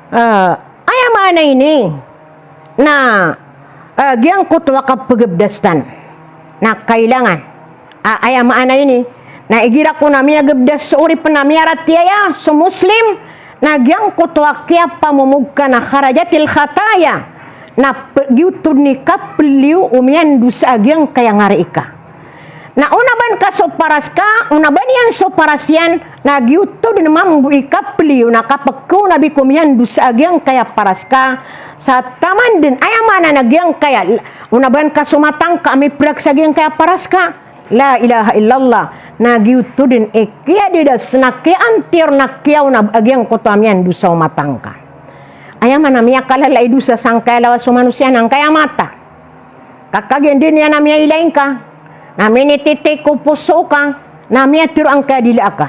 ah, aya maana ini na, ah, giyangkoto a kapagabdas tano na kailangan, ah, aya maana ini na igira ko na miyagabdas so oripn a miyaratiyaya so Muslim, na giyangkoto a kiyapamomog ka na kharajatil khataya, na p-, giyoto dn i kapliyo o miyandosa a giyangkaya ngari ka. Na onaban ka so paras ka, onaban iyan so paras iyan, na giyoto dn mambo i kapliyo na kapkaonabi ko miyandosa a giyangkaya paras ka, sa taman dn, aya maana na giyangkaya, onaban ka so mata ngka a mipraks a giyangkaya paras ka. La ilaha illallah. Na giyoto dn i kiyadadas na kiyaantiyor na kiyaonab a giyangkoto a miyandosa o mata ngka. Aya maana miyakalala i dosa sangkaya lawas o manosiya na angkaya mata. Ka kagiya dn iyan a miyailay ngka, na minititi ko poso ka, na miyatero angkaya dila ka.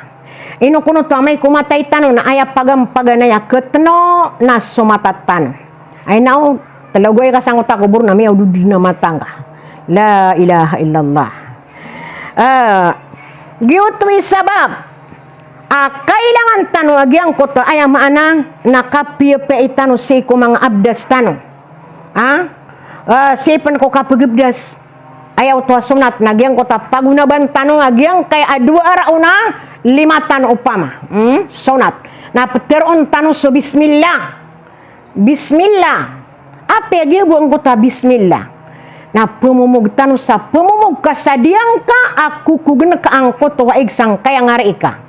Ino kon oto amay ko matay tano na aya pagampaganay a khatno na so mata tano. Ay nao, talagoy ka sangkoto a kobor na miyaodod dn a mata ngka. La ilaha illallah. Ah, giyoto i sabap a kailangan tano a giyangkoto, aya maana na kapiyapiyai tano sii ko manga abdas tano. Ah? Ah, sii pn ko kapagabdas. Aya oto a sonat na giyangkoto a pagonaban tano a giyangkaya a dowa raon a lima tano opama. Hmm? Sonat. Na pteroon tano so bismillah. Bismillah. Apiya giya bo angkoto a bismillah na pmomog tano sa pmomog ka sa diyangka a kokogn ka angkoto a ig sangkaya ngari ka.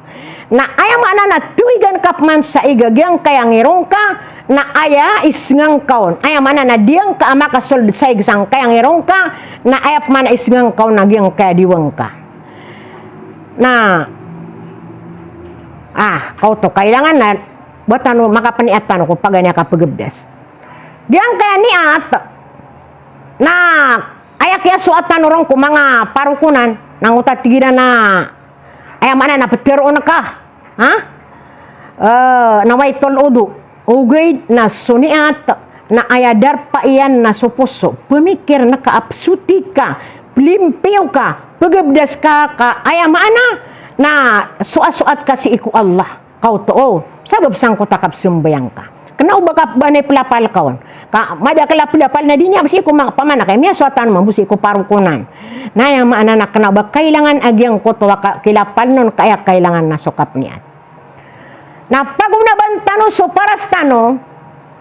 Na aya maana na toigan ka pman sa ig a giyangkaya ngirong ka, na aya isnga ngka on. Aya maana na diyangka a makasold sa ig sangkaya ngirong ka, na aya pman a isnga ngka on a giyangkaya diwang ka. Na, ah, kaoto, kailangan na ba tano makapniyat tano ko paganay a kapagabdas. Giyangkaya niyat na aya kiyasoat tano ron ko manga parokonan, na angkoto a tig iran na aya maana na pteroon ka, ha? Eh, nawaitul wudu. Ogaid na so niyat na aya darpa iyan na so poso. Pmikir ngka a psoti ka, plimpiyo ka, pagabdas ka, ka aya maana na soasoat ka sii ko Allah. Kaoto, o, sabap sangkoto a kapsambayang ka. Kna o ba ka ba na iplapal ka on. Ka madakl a plapal na di niyan sii ko ma-, pamanakay, miyasoat tano mambo sii ko parokonan. Na aya maana na kna o ba kailangan a giyangkoto a ka-, kilapal on ka aya kailangan na so kapniyat. Na pagonaban tano so paras tano,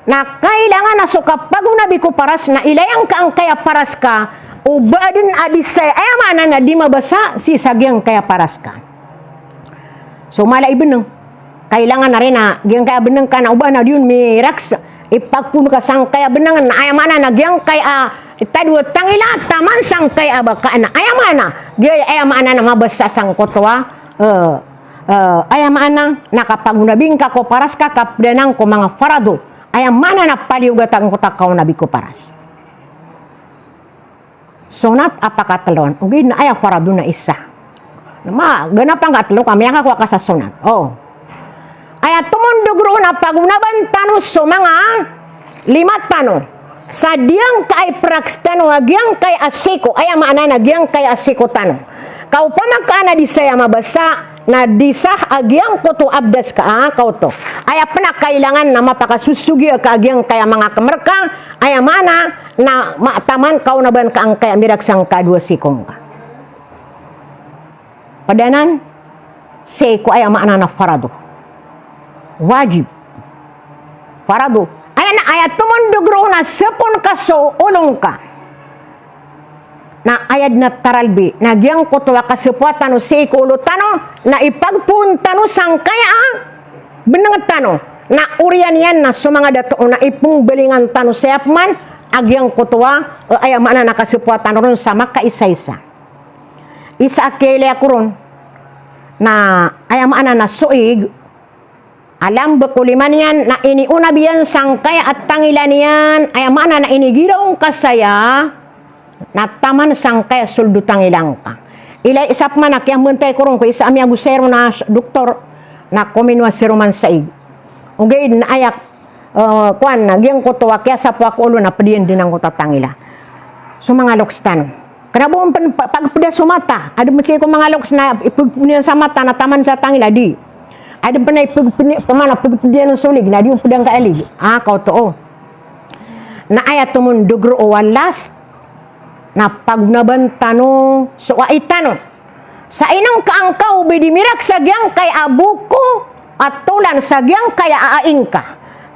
na kailangan a so kapagonabi ko paras na ilay angka angkaya paras ka, o ba adn a di saya, aya maana na di mabasa sii sa giyangkaya paras ka. So mala i bnng. Kailangan a rin a giyangkaya bnng ka na o ba na di on miraks, ipagpon ka sangkaya bnng, na aya maana na giyangkaya a itadowa tangila taman sangkaya a baka, na aya maana, giya aya maana na mabasa sangkoto a, eh, eh, aya maana na kapagonabi ngka ko paras ka, kapdanang ko manga farado. Aya maana na paliogat angkoto a kaonabi ko paras. Sonat a pakatlo on, ogaid na aya farado na isa. Na ma, ganapa ngka tlo ka miyakakowa ka sa sonat. O. Aya tomondog roo na pagonaban tano so manga lima tano. Sa diyangka a ipraks tano a giyangkaya a siko, aya maana na giyangkaya a siko tano. Ka opama ka na di saya mabasa, na di sah a giyangkoto a abdas ka, a, kaoto. Aya pn a kailangan na mapakasosogi ka a giyangkaya manga kmr ka, aya maana na ma-, taman kaonaban ka angkaya miraks angka dowa siko ngka. Pd anan sii ko aya maana na farado. Wajib. Farado. Aya na, aya tomondog roo na sopon ka so olo ngka. Na aya dn a taralbi, na giyangkoto a kasopoa tano sii ko olo tano, na ipagpoon tano sangkaya a bnng tano. Na oriyan iyan na so manga dato na ipmbalingan tano saya pman a giyangkoto a, eh, aya maana na kasopoa tano ron sa makaisaisa. Isa a kiyailay ako ron na aya maana na so ig, Alam bko lima niyan na iniona biyan sangkaya a tangila niyan, aya maana na inigiraw ngka saya, na taman sangkaya sold o tangila ngka. Ilay isa pman a kiyambantay ko ron ko isa a miyagosay ron a doktor, na kominowa sii ron man saig. Ogaid na aya, eh, kowan na giyangkoto a kiyasapowa ko olo na pdiyan dn angkoto a tangila. So manga loks tano. Kna bo pn pa-, pagpda so mata. Adn pn sii ko manga loks na ipagpda sa mata na taman sa tangila, di. Adn pn a ipagpda, pman a pagpda so lig, na di pn pda angkaya lig. Ah, kaoto. Na aya tomondog roo a last, na pagonaban tano so ai tano. Sa inangka angka o ba di mirak sa giyangkaya a boko, a tolan sa giyangkaya a ai ngka.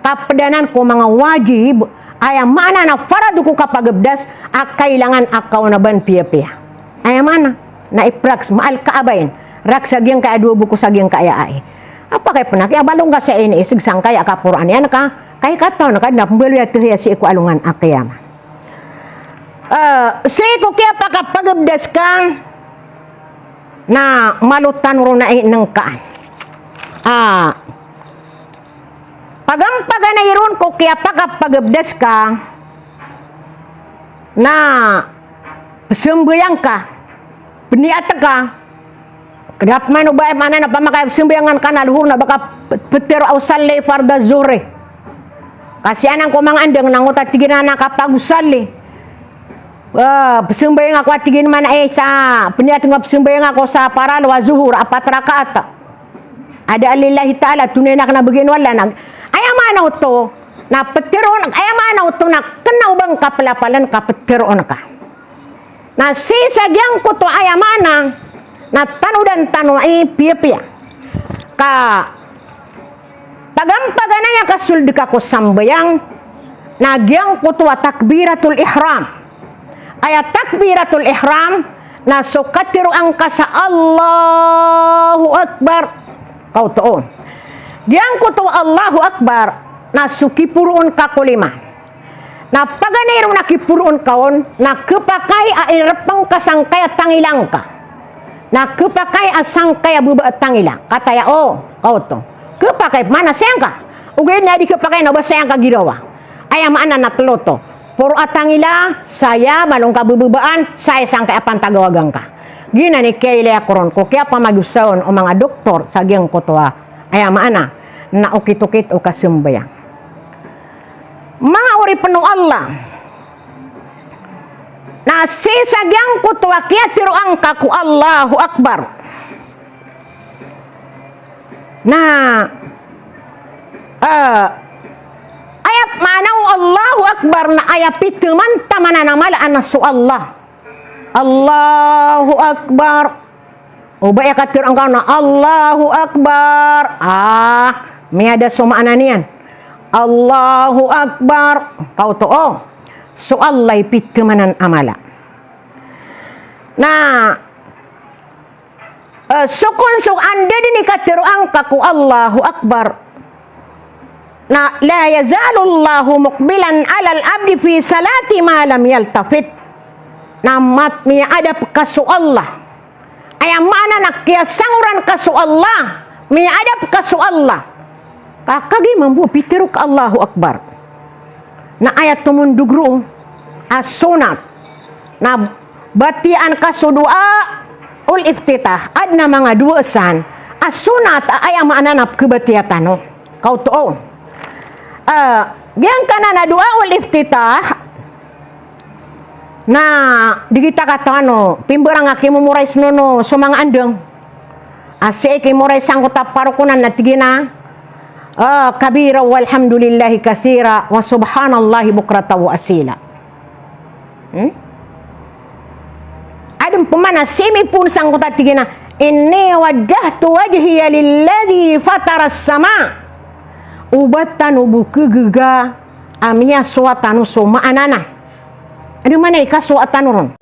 Kapd anan ko manga wajib, aya maana na farado ko kapagabdas, a kailangan a kaonaban piyapiya. Aya maana, na ipraks, maal ka abain, rak sa giyangkaya a dowa boko sa giyangkaya a ai. Apa kay pn a kiyabaloy ngka sa iniisg sangkaya a kaporoan iyan ka, kay katawan ka dn a pmbaloy a tahiya sii ko alongan a qiyamah. Eh, sii ko kiyapakapagabdas ka, na malo tano ron a inengkaan. Ah, pagampaganay ron ko kiyapakapagabdas ka, na pzambayang ka, pniyat ka, Kna pman o ba, aya maana na pamakay a pzambayangan ka na lohor na ba ka p-, ptharoa a usalli farda zuhri. Ka sii anan ko manga andang na angkoto a tig iyan a kapag-usalli. Ah, pzambayang ako a tig iyan man a isa, pniyat nga pzambayang ako sa paralo a zuhur, apat rakaat. Adaan lillahi ta'ala, tonayan akn a bagian o Allah na. Aya maana oto, na ptharoon, aya maana oto na kna o ba ngka plapalan ka ptharoon ka. Na sii sa giyangkoto a aya maana, na tanodan tano i piyapiya. Ka pagampaganay a kasold ka ko sambayang, na giyangkoto a takbiratul ihram. Aya takbiratul ihram, na so katharoa ngka sa Allahu Akbar. Kaoto. Giyangkoto a Allahu Akbar, na so kiporoon ka ko lima. Na paganay ron a kiporoon ka on, na khapakay a inrpng ka sangkaya tangila ngka. Na khapakay a sangkaya baba a tangila. Kataya o, kaoto. Khapakay, maana saya ngka. Ogaid na di khapakay na ba saya ngka girawa. Aya maana na tlo oto. Poro a tangila, saya, malo ngka bababaan, saya sangkaya pantagawagan ka. Giyanan i kiyailaya ko ron, ko kiyapamagosaon o manga doktor sa giyangkoto a. Aya maana, na okit-okit o kasambayang. Manga oripn o Allah. Na sii sa giyangkoto a kiyatharoa ngka ko Allahu Akbar. Na, eh, aya maana o Allahu Akbar na aya pithamanan a mala a na so Allah. Allahu Akbar. O ba aya katharo angka na Allahu Akbar. Ah, miyada so maana niyan. Allahu Akbar. Kaoto o. So Allah i pithamanan a mala. Na, eh, so kon so anda dn i katharo angka ko Allahu Akbar. Na, la yazalullahu muqbilan alal abdi fi salati ma lam yaltafit. Na mat miyaadap ka so Allah. Aya maana na kiyasangoran ka so Allah. Miyaadap ka so Allah. Ka kagiya mambo pitharo ka Allahu Akbar. Na aya tomondog roo a sonat. Na batiyaan ka so du'a ul iftitah. Adn a manga du'a san a sonat a aya maana na pkhabatiya tano. Kaoto o. Ah, giyangkanan a du'aul iftitah, na di kita katawan o pimbarang a kimomoray sii nono so manga andang. A sii kimomoray sangkoto a parokonan na tig iyan a, ah, kabira walhamdulillahi kathira wa subhanallahi bukratan wa asila. Hmm? Adn pman a sii mipoon sangkoto a tig iyan a, "Inni wajjahtu wajhiya lilladhi fataras sama." O ba tano bo khagaga a miyasowa tano so maana na. Adn a maana i kasowa tano ron.